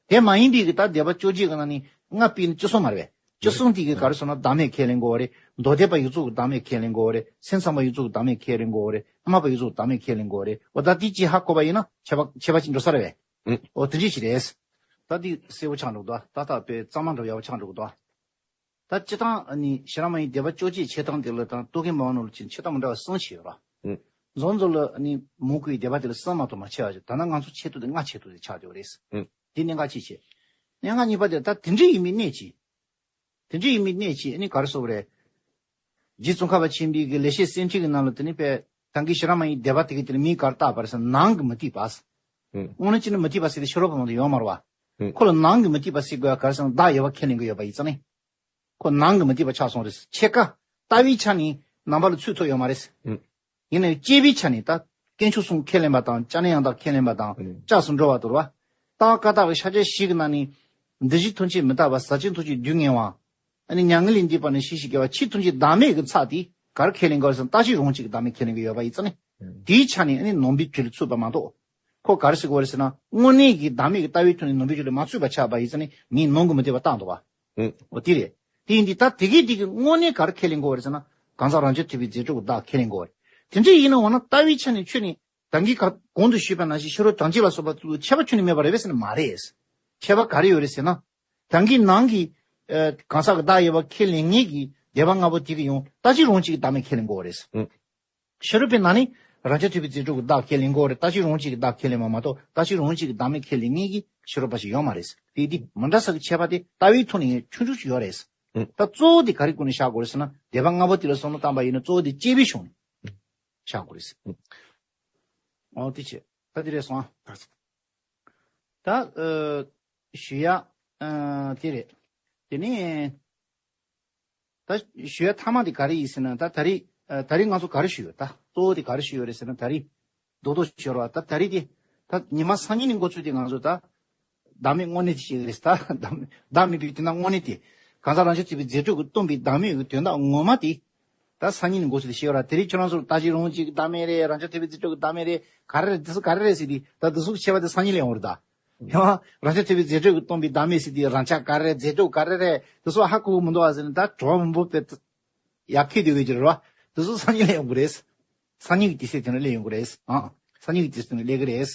དེ་མ་ཡིན་པའི་གི་ད་སྡེ་པ་བཅོ་བརྒྱད་ཀྱི་ནང་ནས་ལྔ་སྤེལ་ནས་བཅུ་གསུམ་མ་རེད་པས། བཅུ་གསུམ་དེ་གི་ག་རེ་ཟེར་ན་བདག་མེད་ཁས་ལེན་དགོས་རེད། མདོ་སྡེ་པ་ཡོངས་རྫོགས་ཀྱི་བདག་མེད་ཁས་ལེན་དགོས་རེད། སེམས་ཙམ་པ་ཡོངས་རྫོགས་ཀྱི་བདག་མེད་ཁས་ལེན་དགོས་རེད། ཨ་མ་པ་ཡོངས་རྫོགས་བདག་མེད་ཁས་ལེན་དགོས་རེད། འོ་ད་དེ་གཅིག་ཧ་གོ་བ་ཡིན་ན་ཁྱད་པར་ཁྱད་པར་ཅིག་འགྲོ་ས་རེད་པས། ཨུ། འོ་དེ་འདྲ་ཞིག་རེད། ད་འདི་གསལ་པོ་ཆགས་འགྲོ་གི་འདུག་ད་ལྟ་དཔེ་གཙང་མ་འདྲ་ཡག་པོ་ཆགས་འགྲོ་གི་འདུག་ད་སྤྱིར་བཏང་ཨ་ནི་ཞེ་དྲག་མ་ཡིན་སྡེ་པ་བཅོ་བརྒྱད་འཆད་སྟངས་དེ་ལ་དང་རྟོག་གེ་འབར་བ་ནང་ལ་ཅིག་འཆད་སྟངས་མི་འདྲ་བ་གསུམ་ཞིག་ཡོད་ར། ཨུ། རྫོང་རྫོང་ལ་ཨ་ནི་མོན་གྷོའི་སྡེ་པ་དེ་ལ་གསུམ་མ་གཏོགས་མ་འཆད་པ་ཞིག་ད་ནང་ང་ཚོ་འཆད་ཐུབ་དེ་ལྔ་འཆད་ཐུབ་དེ་ཆགས་བསྡད་པ་རེད། ཨུ། དེ་གནད་འགག་གཅིག་བྱས། གནད་འགག་གཉིས་པ་དེ་ད་དེ་འདྲ་ཡིན་མིན་གནད་གཅིག་དེ་འདྲ་ཡིན་མིན་གནད་གཅིག་ཨ་ནི་ག་རེ་ཟེར་དགོས་རེད། རྗེ་ཙོང་ཁ་པ་ཆེན་པོའི་གི་ལེགས་བཤད་སེམས་ཁྲིད་ཀྱི་ནང་ལ་དེ་ནི་པས་ད་གིན་ཞེ་དྲག་མ་ཡིན་སྡེ་པ་དེ་གི་དེ་ལ་མིང་ག་རེ་བཏགས་པ་རེད་ཟེར་ན་ནང་གི་མུ་སྟེགས་པ། ཨུ། དངོས་གནས་ཅི་ནི་མུ་སྟེགས་པ་ཟེར་དེ་ཕྱི་རོལ་པ་མང་དུ་ཡོད་མ་རེད་པ། ཨུ། ཁོ་ལ་ནང་གི་མུ་སྟེགས་པ་ཟེར་དགོས་ཡ་ག་རེ་ཟེར་ན་བདག་ཡོད་པ་ཁས་ལེན་གི་ཡོད་པ་ཡིན་ཙང་ནི། ཁོ་ནང་གི་མུ་སྟེགས་པ་ཆགས་སོང་རེད། ཕྱེད་ཀ་ལྟ་བའི་ཆ་ནས་ནང་པ་ལ་ཚུད་ཐུབ་ཡོད་མ་རེད། ཨུ། ཡིན་ནའི་དཔྱད་པའི་ཆ་ནས་ད་དཀོན་མཆོག་གསུམ་ཁས་ལེན་པ་དང་སྐྱབས་གནས་ཡང་དག་ཁས་ལེན་པ་དང་ཨུ། སྐྱབས་སུ་འགྲོ་བ་དོར་བ། རྟགས་བཀའ་རྟགས་ཀྱི་ཕྱག་རྒྱ་བཞི་གི་ནང་ནས་འདུ་བྱེད་ཐམས་ཅད་མི་རྟག་པ་ཟག་བཅས་ཐམས་ཅད་སྡུག་བསྔལ་བ། ཨ་ནི་མྱ་ངན་ལས་འདས་པ་ནས་ཞི་ཞིང་རྒྱས་པ་ཕྱི་ཐམས་ཅད་བདག་མེད་ཀྱི་ཚད་དེ་ག་རེ་ཁས་ལེན་དགོས་ཟེར་ན་རྟག་གཅིག་རང་གཅིག་གི་བདག་མེད་ཁས་ལེན་གྱི་ཡོད་པ་ཡིན་ཙང་ནི། ཨུ། དེའི་ཆ་ནས་ཨ་ནི་ནང་པའི་དྲི་ལ་ཚུད་པ་མ་གཏོགས། ཁོ་ག་རེ་ཟེར་དགོས་རེད་ཟེར་ན་དངོས་གནས་ཀྱི་བདག་མེད་ཀྱི་ལྟ་བའི་ཐོག་ནས་ནང་པའི་དྲི་ལ་མ་ཚུད་པ་ཆགས་པ་ཡིན་ཙང་ནི་ངས་ནང་གི་མུ་སྟེགས་པ་བཏང་འདུག་བ། ཨུ། འོ་དེ་རེད། དེ་ཡིན་དུས་ད་དེ་གས་དེ་གི་དངོས་གནས་ག་རེ་ཁས་ལེན་དགོས་རེད་ཟེར་ན་གང་ཟག་རང་རྐྱ་ཐུབ་པའི་རྫས་གྲོགས་ཀྱི་བདག་ཁས་ལེན་དགོས་རེད། དེ་འདྲ་ཡིན་ན་འོ་ན་ལྟ་བའི་ཆ་ནས་ཁྱོད་ནི་ད་གིན་ག་གོང་དུ་ཞུས་པ་ནང་བཞིན་ཕྱི་རོལ་གྲངས་ཅན་ལ་སོགས་པ་ཚོ་ཁྱད་པར་ཁྱོན་ནས་མེད་པ་རེད་པས་ཟེར་ན་མ་རེད། ཁྱད་པར་ག་རེ་ཡོད་རེད་ཟེར་ན། ད་གིན་ནང་གི་ཨ་གང་ཟག་གི་བདག་ཡོད་པ་ཁས་ལེན་མཁན་གྱི་སྡེ་པ་ལྔ་པོ་དེ་གི་ཡང་རྟག་གཅིག་རང་གཅིག་གི་བདག་མེད་ཁས་ལེན་དགོས་རེད། ཨུ། ཕྱི་རོལ་པའི་ནང་ནས་རང་རྐྱ་ཐུབ་པའི་རྫས་གྲོགས་ཀྱི་བདག་ཁས་ལེན་དགོས་རེད། རྟག་གཅིག་རང་གཅིག་གི་བདག་ཁས་ལེན་པ་མ་གཏོགས་རྟག་གཅིག་རང་གཅིག་གི་བདག་མེད་ཁས་ལེན་མཁན་གྱི་ཕྱི་རོལ་པ་ཞིག་ཡོད་མ་རེད། དེ་དེ་མི་འདྲ་ས་གི་ཁྱད་པར་དེ་ལྟ་བའི་ཐོག་ནས་ཆུང་ཆུང་ཞིག་ཡོད་རེད། ཨུ། ད་གཙོ་བོ་དེ་ག་རེ་སྒོ་ནས་བཞག་དགོས་རེད་ཟེར་ན་སྡེ་པ་ལྔ་པོ་དེ་ལ་བསམ་བློ་བཏང་པ་ཡིན་ན་གཙོ་བོ་དེ་དཔྱད་པའི་གཞུང་ནས་བཞག་དགོས་རེད། ཨུ། འོ་དེ་བྱས་ད་དེ་རེད་སོང་ཨ། ད་ཨ་ཞུ་ཡ་ཨ་དེ་རེད། དེ་ནས་ད་ཞུ་ཡ་མཐའ་མ་དེ་ག་རེ་ཡིན་ཟེར་ན་ད་ད་རེས་ཨ་ད་རེས་ང་ཚོ་ག་རེ་ཞུ་ཡོད་ད་གཙོ་བོ་དེ་ག་རེ་ཞུ་ཡོད་རེད་ཟེར་ན་ད་རེས་རྡོག་རྡོག་ཞུ་རོགས་ད་ད་རེས་དེ་ད་ཉི་མ་སང་ཉིན་ནས་འགོ་ཚུགས་དེ་ང་ཚོ་ད་བདག་མེད་དངོས་གནས་དེ་ཞིག་རེད་ད་བདག་མེད་བདག་མེད་པའི་དོན་དག་དངོས་གནས་དེ་གང་ཟག་རང་རྐྱ་ཐུབ་པའི་རྫས་གྲོགས་ཀྱིས་སྟོན་པའི་བདག་མེད་ཀྱི་དོན་དག་ངོ་མ་དེ། ད་སང་ཉིན་ནས་འགོ་ཚུགས་ཏེ་ཤེས་ར་དེ་རིང་ཁྱོད་རང་ཚོར་ལྟ་ཞིག་རང་གཅིག་བདག་མེད་རེད། རང་རྐྱ་ཐུབ་པའི་རྫས་གྲོགས་ཀྱི་བདག་མེད་རེད། ག་རེ་རེད་འདི་ཚོ་ག་རེ་རེད་ཟེར་དུས་ད་འདི་ཚོ་ཁྱད་པར་དེ་སང་ཉིན་ལ་ཡོང་བ་རེད་ད། ཡང་རང་རྐྱ་ཐུབ་པའི་རྫས་གྲོགས་ཀྱིས་སྟོན་པའི་བདག་མེད་ཟེར་དུས་རང་རྐྱ་ག་རེ་རེད་རྫས་གྲོགས་ག་རེ་རེད་འདི་ཚོ་ཧ་གོ་གི་མི་འདུག་བ་ཟེར་ནས་ད་དྲི་བ་མང་པོ་དཔེ་ཡར་འཁྱེར་སྡོད་ཀྱི་ཡོད་རེད་བ། འདི་ཚོ་སང་ཉིན་ལ་ཡོང་གི་རེད། སང་ཉིན་གྱི་དུས་ཚོད་དེ་ནས་སླེབས་ཡོང་གི་རེད་ཨང་། སང་ཉིན་གྱི་དུས་ཚོད་དེ་ནས་སླེབས་ཀྱི་རེད།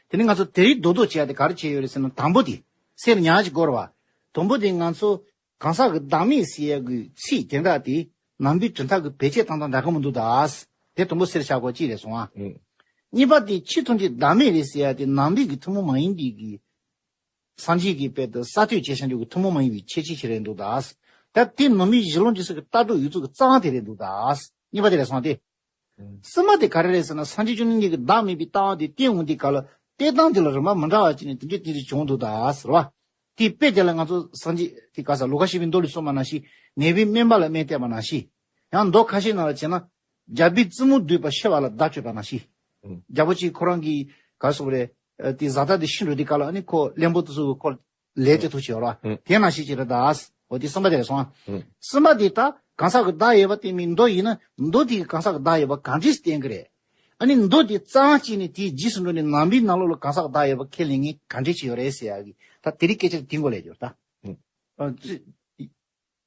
དེ་ནས་ང་ཚོ་དེ་རིང་རྡོག་རྡོག་བྱས་ཏེ་ག་རེ་བྱས་ཡོད་རེད་ཟེར་ན་དང་པོ་དེ་སེམས་ཉག་གཅིག་དགོས་རེད་བ། དང་པོ་དེ་ང་ཚོ། གང་ཟག་གི་བདག་མེད་ཟེར་ཡག་གི་ཚིག་དེ་འདྲ་དེ་ནང་པའི་གྲུབ་མཐའ་གི་བེད་སྤྱད་སྟངས་དང་འདྲ་གི་མི་འདུག་ད། དེ་དང་པོ་གསལ་བཞག་དགོས་ཅི་རེད་སོང་ཨ། ཨུ། གཉིས་པ་དེ་ཕྱི་ཐམས་ཅད་བདག་མེད་རེད་ཟེར་ཡག་དེ་ནང་པའི་གི་ཐུན་མོང་མ་ཡིན་པའི་གི་སངས་རྒྱས་ཀྱི་དཔལ་དུ་གསར་གཏོད་བྱས་བཞག་རྒྱུ་གི་ཐུན་མོང་མ་ཡིན་པའི་ཁྱད་ཆོས་ཤིག་རེད་འདུག་ད། ད་དེ་ནང་པའི་གཞི་ལམ་འདི་ཚོ་གི་ལྟ་གྲུབ་ཡོད་ཚུལ་གྱི་རྩ་བ་དེ་རེད་འདུག་ད། གཉིས་པ་དེ་རེད་སོང་སྟེ། གསུམ་པ་དེ་ག་རེ་རེད་ཟེར་ན་སངས་རྒྱས་བཅོམ་ལྡན་འདས་ཀྱིས་བདག་མེད་པའི་ལྟ་བ་དེ་བསྟན་འོང་དུས་སྐབས་ལ་བསྟན་སྟངས་དེ་ལ་རིམ་པ་མི་འདྲ་བ་ཅིག་ནས་དེ་འདྲ་དེ་འདྲ་བྱུང་འདུག་ད་ཟེར་བ། དེའི་དཔེ་དེ་ལ་ང་ཚོ་སངས་རྒྱས་དེ་ག་ས་ལུ་ཀ་བཞི་པའི་མདོ་ལས་གསུངས་པ་ནང་བཞིན་ནད་པའི་སྨན་པ་ལ་སྨན་བསྟེན་པ་ནང་བཞིན། ཡང་མདོ་ཁ་ཤས་ནང་ལ་བྱས་ན་རྒྱལ་པོའི་བཙུན་མོ་བསྡུས་པ་ཤི་བ་ལ་བརྡ་བཅོས་པ་ནང་བཞིན། རྒྱལ་པོ་གཅིག་ཁོ་རང་གི་ག་རེ་ཟེར་དགོས་རེད། དེ་བཟའ་ཟླ་དེ་ཤི་འགྲོ་དུས་སྐབས་ལ་ཨ་ནི་ཁོ་བློན་པོ་དེ་ཚོ་གི་ཁོ་ལས་དེ་ཐུག་བྱས་ཡོད་ར། ཨུ། དེ་ནང་བཞིན་ཅིག་རེད་ད། འོ་དེ་གསུམ་པ་དེ་རེད་སོང་། ཨུ། གསུམ་པ་དེ་ད་གང་ཟག་གི་བདག་ཡོད་པ་བསྟན་པའི་མདོ་ཡིན་ན་མདོ་དེ་གི་གང་ཟག་གི་བདག་ཡོད་པ་གང་འདྲས་བསྟན་གི་རེད། ཨ་ནི་མདོ་དེ་རྩ་བ་བྱས་ནས་དེའི་རྗེས་སུ་འགྲོ་ནས་ནང་པའི་ནང་ལོགས་ལ་གང་ཟག་གི་བདག་ཡོད་པ་ཁས་ལེན་མཁན་གང་འདྲས་ཅིག་ཡོད་རེད་ཟེར་ཡག་གི་ད་དེ་རིང་སྐད་ཆ་དེ་མགོ་ལས་སྐྱོར་ད། ཨུ། ཨ་ཙི།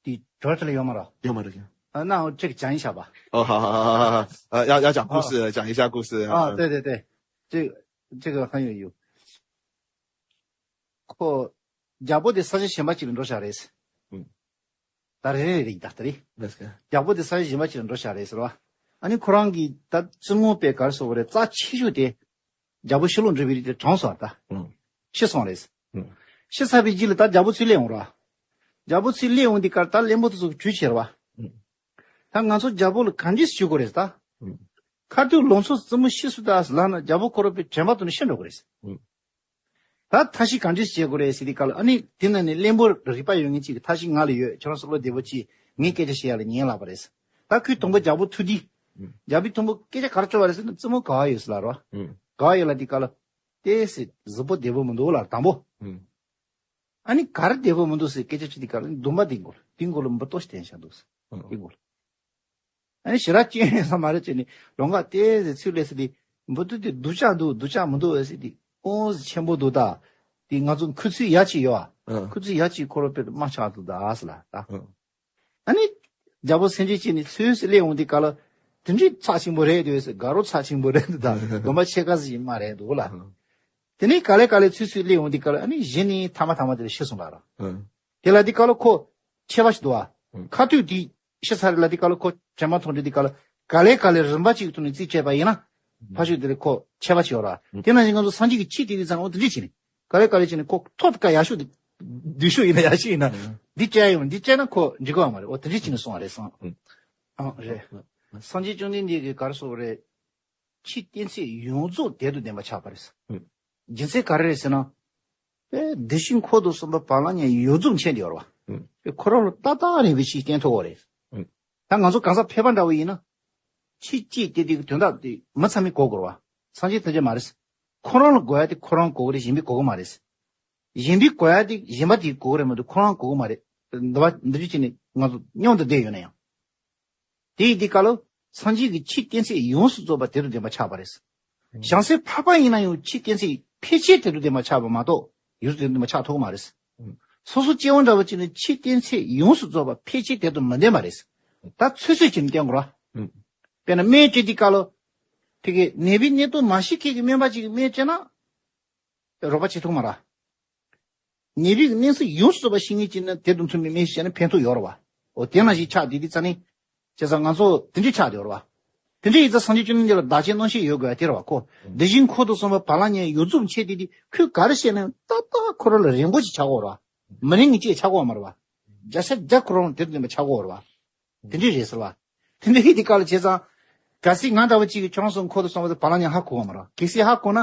དེ་གྲོལ་ཐ་ལ་ཡོད་མ་རེད། 有吗？这个。 ཨ་ན་འོ་ཅིག་讲一下吧། 哦，好好好好好，呃，要要讲故事，讲一下故事啊。对对对，这个这个很有用。 ཁོ། རྒྱལ་པོ་དེ་ས་ཆ་གཞན་པ་ཅིག་ལ་འགྲོ་བཞག་རེད། ཨུ། ད་རེ་རེ་རེད་ད་ད་རེད། རྒྱལ་པོ་དེ་ས་ཆ་གཞན་པ་ཅིག་ལ་འགྲོ་བཞག་རེད་ཟེར་བ། ཨ་ནི་ཁོ་རང་གི་ད་བཙུན་མོ་པས་ག་རེ་ཟེར་དགོས་རེད་རྩ་ཆེ་ཤོས་དེ། རྒྱལ་པོ་ཤི་ལོག་འགྲོ་བའི་རིགས་དེ་གྲོངས་སོང་ད། ཨུ། ཤི་སོང་རེད། ཨུ། ཤི་ཚར་བའི་རྗེས་ལ་ད་རྒྱལ་པོ་ཚུར་སླེབས་འོང་ར། རྒྱལ་པོ་ཚུར་སླེབས་འོང་དུས་ཀར་ད་བློན་པོ་དེ་ཚོ་གིས་གྲོས་བྱས་ར་བ། ཨུ། ད་ང་ཚོ་རྒྱལ་པོ་ལ་ག་འདྲས་ཞུ་དགོས་རེད་ད། ཨུ། ཁ་ཐུག་ལང་ཚོ་བཙུན་མོ་ཤི་སོང་ད་ལབ་ན་རྒྱལ་པོ་ཁོ་རང་པའི་དྲན་པ་དུ་ནས་ཤི་འགྲོ་གི་རེད། ཨུ། ད་ཐབས་ཤེས་ག་འདྲས་བྱེད་དགོས་རེད་ཟེར་དུས་སྐབས་ལ་ཨ་ནི་དེ་ན་ནི་བློན་པོ་རིག་པ་ཡོད་མཁན་གཅིག་གི་ཐབས་ཤེས་ང་ལ་ཡོད། ཁྱོད་རང་བསམ་བློ་བདེ་པོ་གྱིས་ངས་སྐད་ཆ་བཤད་ཡ་ལ་ཉན་ལབ་པ་རེད། ད་ཁོས་དང་པོ་རྒྱལ་པོ་ཐུག་དུས། ཨུ། རྒྱལ་པོས་དང་པོ་སྐད་ཆ་ག་རེ་བཅོལ་བ་རེད་ཟེར་ན་བཙུན་མོ་ག་བ་ཡོད་ཟེར་ལབ་རོ། ཨུ། ག་བ་ཡོད་ལབ་དུས་སྐབས་ལ། ཏོག་ཙམ་གཟུགས་པོ་བདེ་པོ་མི་འདུག་ལབ་དང་པོ། ཨུ། ཨ་ནི་ག་རེ་བདེ་པོ་མི་འདུག་ཟེར་སྐད་ཆ་བྱེད་དུས་སྐབས་ལ་འདུན་པ་འདི་མགོ་ལ་འདི་མགོ་ལ་འབུ་ཏོག་ཞིག་བསྟན་བཞག་འདུག་ཟེར། ཨུ། འདི་མགོ་ལ། ཨ་ནི་ཞེ་དྲག་སྐྱོན་ཡོད་ས་མ་རེད་ཅེས་ནི་ལོང་ག་ཏོག་ཙམ་ཚུར་སླེབས་ཟེར་དུས། འབུ་ཏུ་དེ་སྡུག་ཅག་འདུག་སྡུག་ཅག་མི་འདུག་ཟེར་དེ་ཨོ་ཟེར་ཆེན་པོ་འདུག་ད། དེ་ང་ཚོ་ཁུ་ཚུར་ཡ་གཅིག་ཡོད་ཨ། ཨ། ཁུ་ཚུར་ཡ་གཅིག་ཁོ་རང་དཔེ་དམའ་ཆགས་འདུག་ད་ཟེར་ལ་ད། ཨ། ཨ་ནི། རྒྱལ་པོ་སེང་ཆེན་གཅིག་ནི་ཚུར་སླེབས་འོང་དུས་སྐབས་ལ། དེ་འདྲའི་ཚབས་ཆེན་པོ་རེད་འདུག་ཟེར། དགའ་རབ་ཚབས་ཆེན་པོ་རེད་འདུག་ད། སྡོམ་པ་ཕྱེད་ཀ་ཙམ་ཞིག་མ་རེད་འདུག་ལ། དེ་ནས་ག་ལེ་ག་ལེ་ཚུར་ཚུར་སླེབས་འོང་དུས་སྐབས་ལ་ཨ་ནི་གཞི་ནས་ཐ་མ་ཐ་མ་དེ་ལ་ཤི་སོང་ལ་ར། དེ་ལ་དུས་སྐབས་ལ་ཁོ་ཆད་པ་ཞིག་འདུག་ཨ། ཁ་ཐུག་དེ་ཤི་ཚར་རེད་ལ་དུས་སྐབས་ལ་ཁོ་དྲན་པ་ཐོན་དུས་སྐབས་ལ་ག་ལེ་ག་ལེ་རིམ་པ་གཅིག་ཐོག་ནས་རྩིས་སྤྲད་པ་ཡིན་ན། ཕ་ཤུལ་དེ་ལ་ཁོ་ཆད་པ་ཞིག་ཡོད་ར། དེ་ནང་བཞིན་ང་ཚོ་སངས་རྒྱས་ཀྱི་ཆོས་དེ་གི་ཚང་འོ་དེ་འདྲས་བྱས་ནས། ག་ལེ་ག་ལེ་བྱས་ནས་ཁོ་ཐོག་ཏུ་ཀ་ཡག་ཤོས་དེ། བདེ་ཤོས་ཡིན་ན་ཡག་ཤོས་ཡིན་ན། འདི་བཅད་ཡོང་འདི་བཅད་ན་ཁོ་འགྲིག་གི་མ་རེད། འོ་དེ་འདྲས་བྱས་ནས་སོང་བ་རེད་སང་། ཨང་རེད། སངས་རྒྱས་བཅོམ་ལྡན་འདས་ཀྱིས་ག་རེ་གསུངས་པ་རེད། ཆོས་གཏན་ཚིགས་ཡོངས་རྫོགས་དལ་དུ་ལྡན་པ་ཆགས་པ་རེད། རྒྱུ་མཚན་ག་རེ་རེད་ཟེར་ན། དཔེ་འདི་ཕྱི་འཁོར་དུ་གསུམ་པོ་བར་ལ་ཉལ་ཡོངས་རྫོགས་འཆད་འདི་བར་བ། དཔེ་ཁོ་རང་ལ་ཏག་ཏག་རེད་པའི་ཆོས་བསྟན་ཐུབ་པ་རེད། ད་ང་ཚོ་གང་ཟག་ཕལ་པ་འདྲ་བོ་ཡིན་ན། ཆོས་གཅིག་དེ་དེ་གི་དོན་དག་དེ་མི་ཚང་མས་གོ་དགོས་རེད་བ། སངས་རྒྱས་ཐམས་ཅད་མ་རེད། ཁོ་རང་ལ་གོ་ཡ་དེ་ཁོ་རང་གོ་གི་རེད། གཞན་པས་གོ་གི་མ་རེད། གཞན་པས་གོ་ཡ་དེ་གཞན་པ་དེས་གོ་གི་རེད་མ་གཏོགས་ཁོ་རང་གོ་གི་མ་རེད། འདི་བ་འདི་འདྲ་བྱས་ནས་ང་ཚོ་མཉམ་དུ་བསྡད་ཡོད་ན་ཡང་། དེ་ཡི་དེ་ག་ལོ། སངས་རྒྱས་ཀྱི་ཆོས་གཏན་ཚིགས་ཡོངས་སུ་རྫོགས་པ་དལ་དུ་ལྡན་པ་ཆགས་པ་རེད། བྱང་སེམས་འཕགས་པ་ཡིན་ན་ཡང་ཆོས་གཏན་ཚིགས་ཕལ་ཆེར་དལ་དུ་ལྡན་པ་ཆགས་པ་མ་གཏོགས་ཡོངས་སུ་དལ་དུ་ལྡན་པ་ཆགས་ཐུབ་ཀྱི་མ་རེད། སོ་སོ་སྐྱེ་བོ་འདྲ་བོ་ཅིག་ནི་ཆོས་གཏན་ཚིགས་ཡོངས་སུ་རྫོགས་པ་ཕལ་ཆེར་དལ་དུ་མི་ལྡན་པ་རེད། ད་ཚོད་ཚོད་ཅིག་ནི་བསྟན་དགོས་ར། དཔེར་ན་སྨན་སྤྲད་དུས་སྐབས་ལ། དེ་གའི་ནད་པའི་གནས་སྟངས་མ་ཤེས་མཁན་གྱི་སྨན་པ་ཅིག་གིས་སྨན་སྤྲད་ན། རོགས་པ་བྱེད་ཐུབ་མ་ར། ནད་པའི་གནས་ཚུལ་ཡོངས་སུ་རྫོགས་པ་ཤེས་མཁན་ཅིག་ནི་དེ་དང་མཐུན་པའི་སྨན་ཞིག་བྱས་ན་ཕན་ཐོགས་ཡོད་ར་བ། འོ་དེ་ནང་བཞིན་ཆགས་བསྡད་དུས་ཙ་ནི། བྱས་ཙང་ང་ཚོ་དེ་འདྲས་ཆགས་བསྡད་ཡོད་ར་བ། དེ་འདྲས་ཡིན་ཙང་སངས་རྒྱས་བཅོམ་ལྡན་འདས་ལ་བདག་གཅེས་གནང་ཤེས་ཡོད་དགོས་ཡ་དེ་ར་བ་ཁོ། འདི་བཞིན་འཁོར་དུ་གསུམ་པོ་བར་ལ་ཉལ་ཡོངས་རྫོགས་འཆད་དེ་དེ་ཁོས་ག་རེ་བཤད་ན་ཏག་ཏག་ཁོ་རང་ལ་རན་པོ་ཞིག་ཆགས་ཀྱི་ཡོད་ར་བ། མི་རན་གྱི་ཅིག་ཆགས་ཀྱི་ཡོད་མ་ར་བ། བརྒྱ་ཆ་བརྒྱ་ཁོ་རང་དེ་དང་ལྡན་པ་ཆགས་ཀྱི་ཡོད་ར་བ། དེ་འདྲས་རེད་ཟེར་བ། དེ་འདྲས་ཧི་དེ་ག་ལ་བྱས་ཙང་། གལ་སྲིད་ང་འདྲ་བོ་གཅིག་གིས་ཁྱོད་རང་ཚོ་འཁོར་དུ་གསུམ་པོ་དེ་བར་ལ་ཉལ་ཧ་གོ་བ་མ་ར་བ། གལ་སྲིད་ཧ་གོ་ན།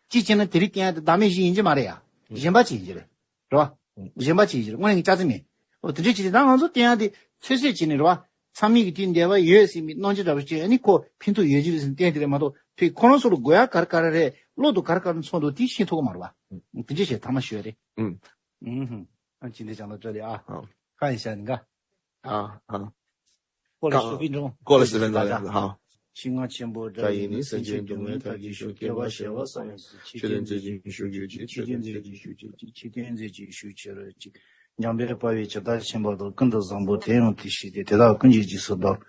གཅིག་བྱས་ན་དེ་རིགས་བསྟན་ཡ་དེ་བདག་མེད་གཞི་ཡིན་གྱི་མ་རེད་ཡ། གཞན་པ་ཅིག་ཡིན་གྱི་རེད། རེད་བ། གཞན་པ་ཅིག་ཡིན་གྱི་རེད། དངོས་གནས་ཀྱི་ཅག་ཙི་མེད། འོ་དེ་འདྲས་བྱས་ཏེ་ད་ང་ཚོ་བསྟན་ཡ་དེ་ཚོད་ཚོད་བྱས་ནས་རེད་བ། ཚང་མས་ཀྱི་དེ་འདས་པ་ཡོད་ཟེར་མི་རྣམ་འགྱུར་འདྲ་བོ་བྱས་ཨ་ནི་ཁོ་ཕན་ཐོགས་ཡོད་ཀྱི་རེད་ཟེར་ནས་བསྟན་དེ་རེད་མ་གཏོགས་དེ་ཁོ་རང་ཚོ་ལ་དགོས་ཡ་ག་རེ་ག་རེ་རེད་བློ་དང་ག་རེ་ག་རེ་མཚོན་འདུག་དེ་ཤེས་ཐུབ་ཀྱི་མ་རེད་བ། དེ་འདྲས་བྱས་ཐ་མ་ཞུ་ཡ་རེད། ཨུམ། ཨ་ཅི་འདི་ཅང་ལ་བཀྲ་ལི་ཨ། ཧ། ཁ་ཡིན་ཤ་ནི་ག་ཨ་ཨ། ཀོ་ལ་ཀ་སུ་པིན་ཀྲོང་། ཀོ་ལ་སུ་པིན་ཀྲོང་། ཧ། ཤིང་ང་ཆེན་པོ་དགྲ་ཡིན་ནི། སེམས་ཅན་སྡུག་བསྔལ་དག་གིས་ཤོག་སྐྱེ་བ་བྱེ་བ་བསམ་ཡས་སུ། ཆོས་དོན་མཛད་ཅིང་ཤུགས་གྱིས་ཀྱི། ཆོས་དོན་མཛད་ཅིང་ཤུགས་གྱིས་ཀྱི། ཆོས་དོན་མཛད་ཅིང་ཤུགས་ཆེ་རུ་ཅིག་འཇམ་དཔལ་དཔའ་བོས་ཇི་ལྟར་མཁྱེན་པ་དང་། ཀུན་ཏུ་བཟང་པོ་དེ་ཡང་དེ་བཞིན་ཏེ། དེ་དག་ཀུན་གྱི་རྗེས་སུ་བདག་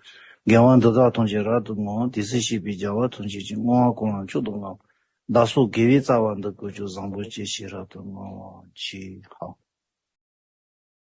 དགེ་བ་འདི་དག་ཐམས་ཅད་རབ་ཏུ་བསྔོ། དེ་ཚེ་གཤེགས་པའི་རྒྱལ་བ་ཐམས་ཅད་ཀྱིས། བསྔོ་བ་ཀུན་ལ་མཆོག་ཏུ་བསྔགས། བདག་སོགས་དགེ་བའི་རྩ་བ་འདི་བཀོད་ཅིང་། བཟང་པོ་སྤྱོད་ཕྱིར་རབ་ཏུ་བསྔོ་བར་བགྱི། ཧ།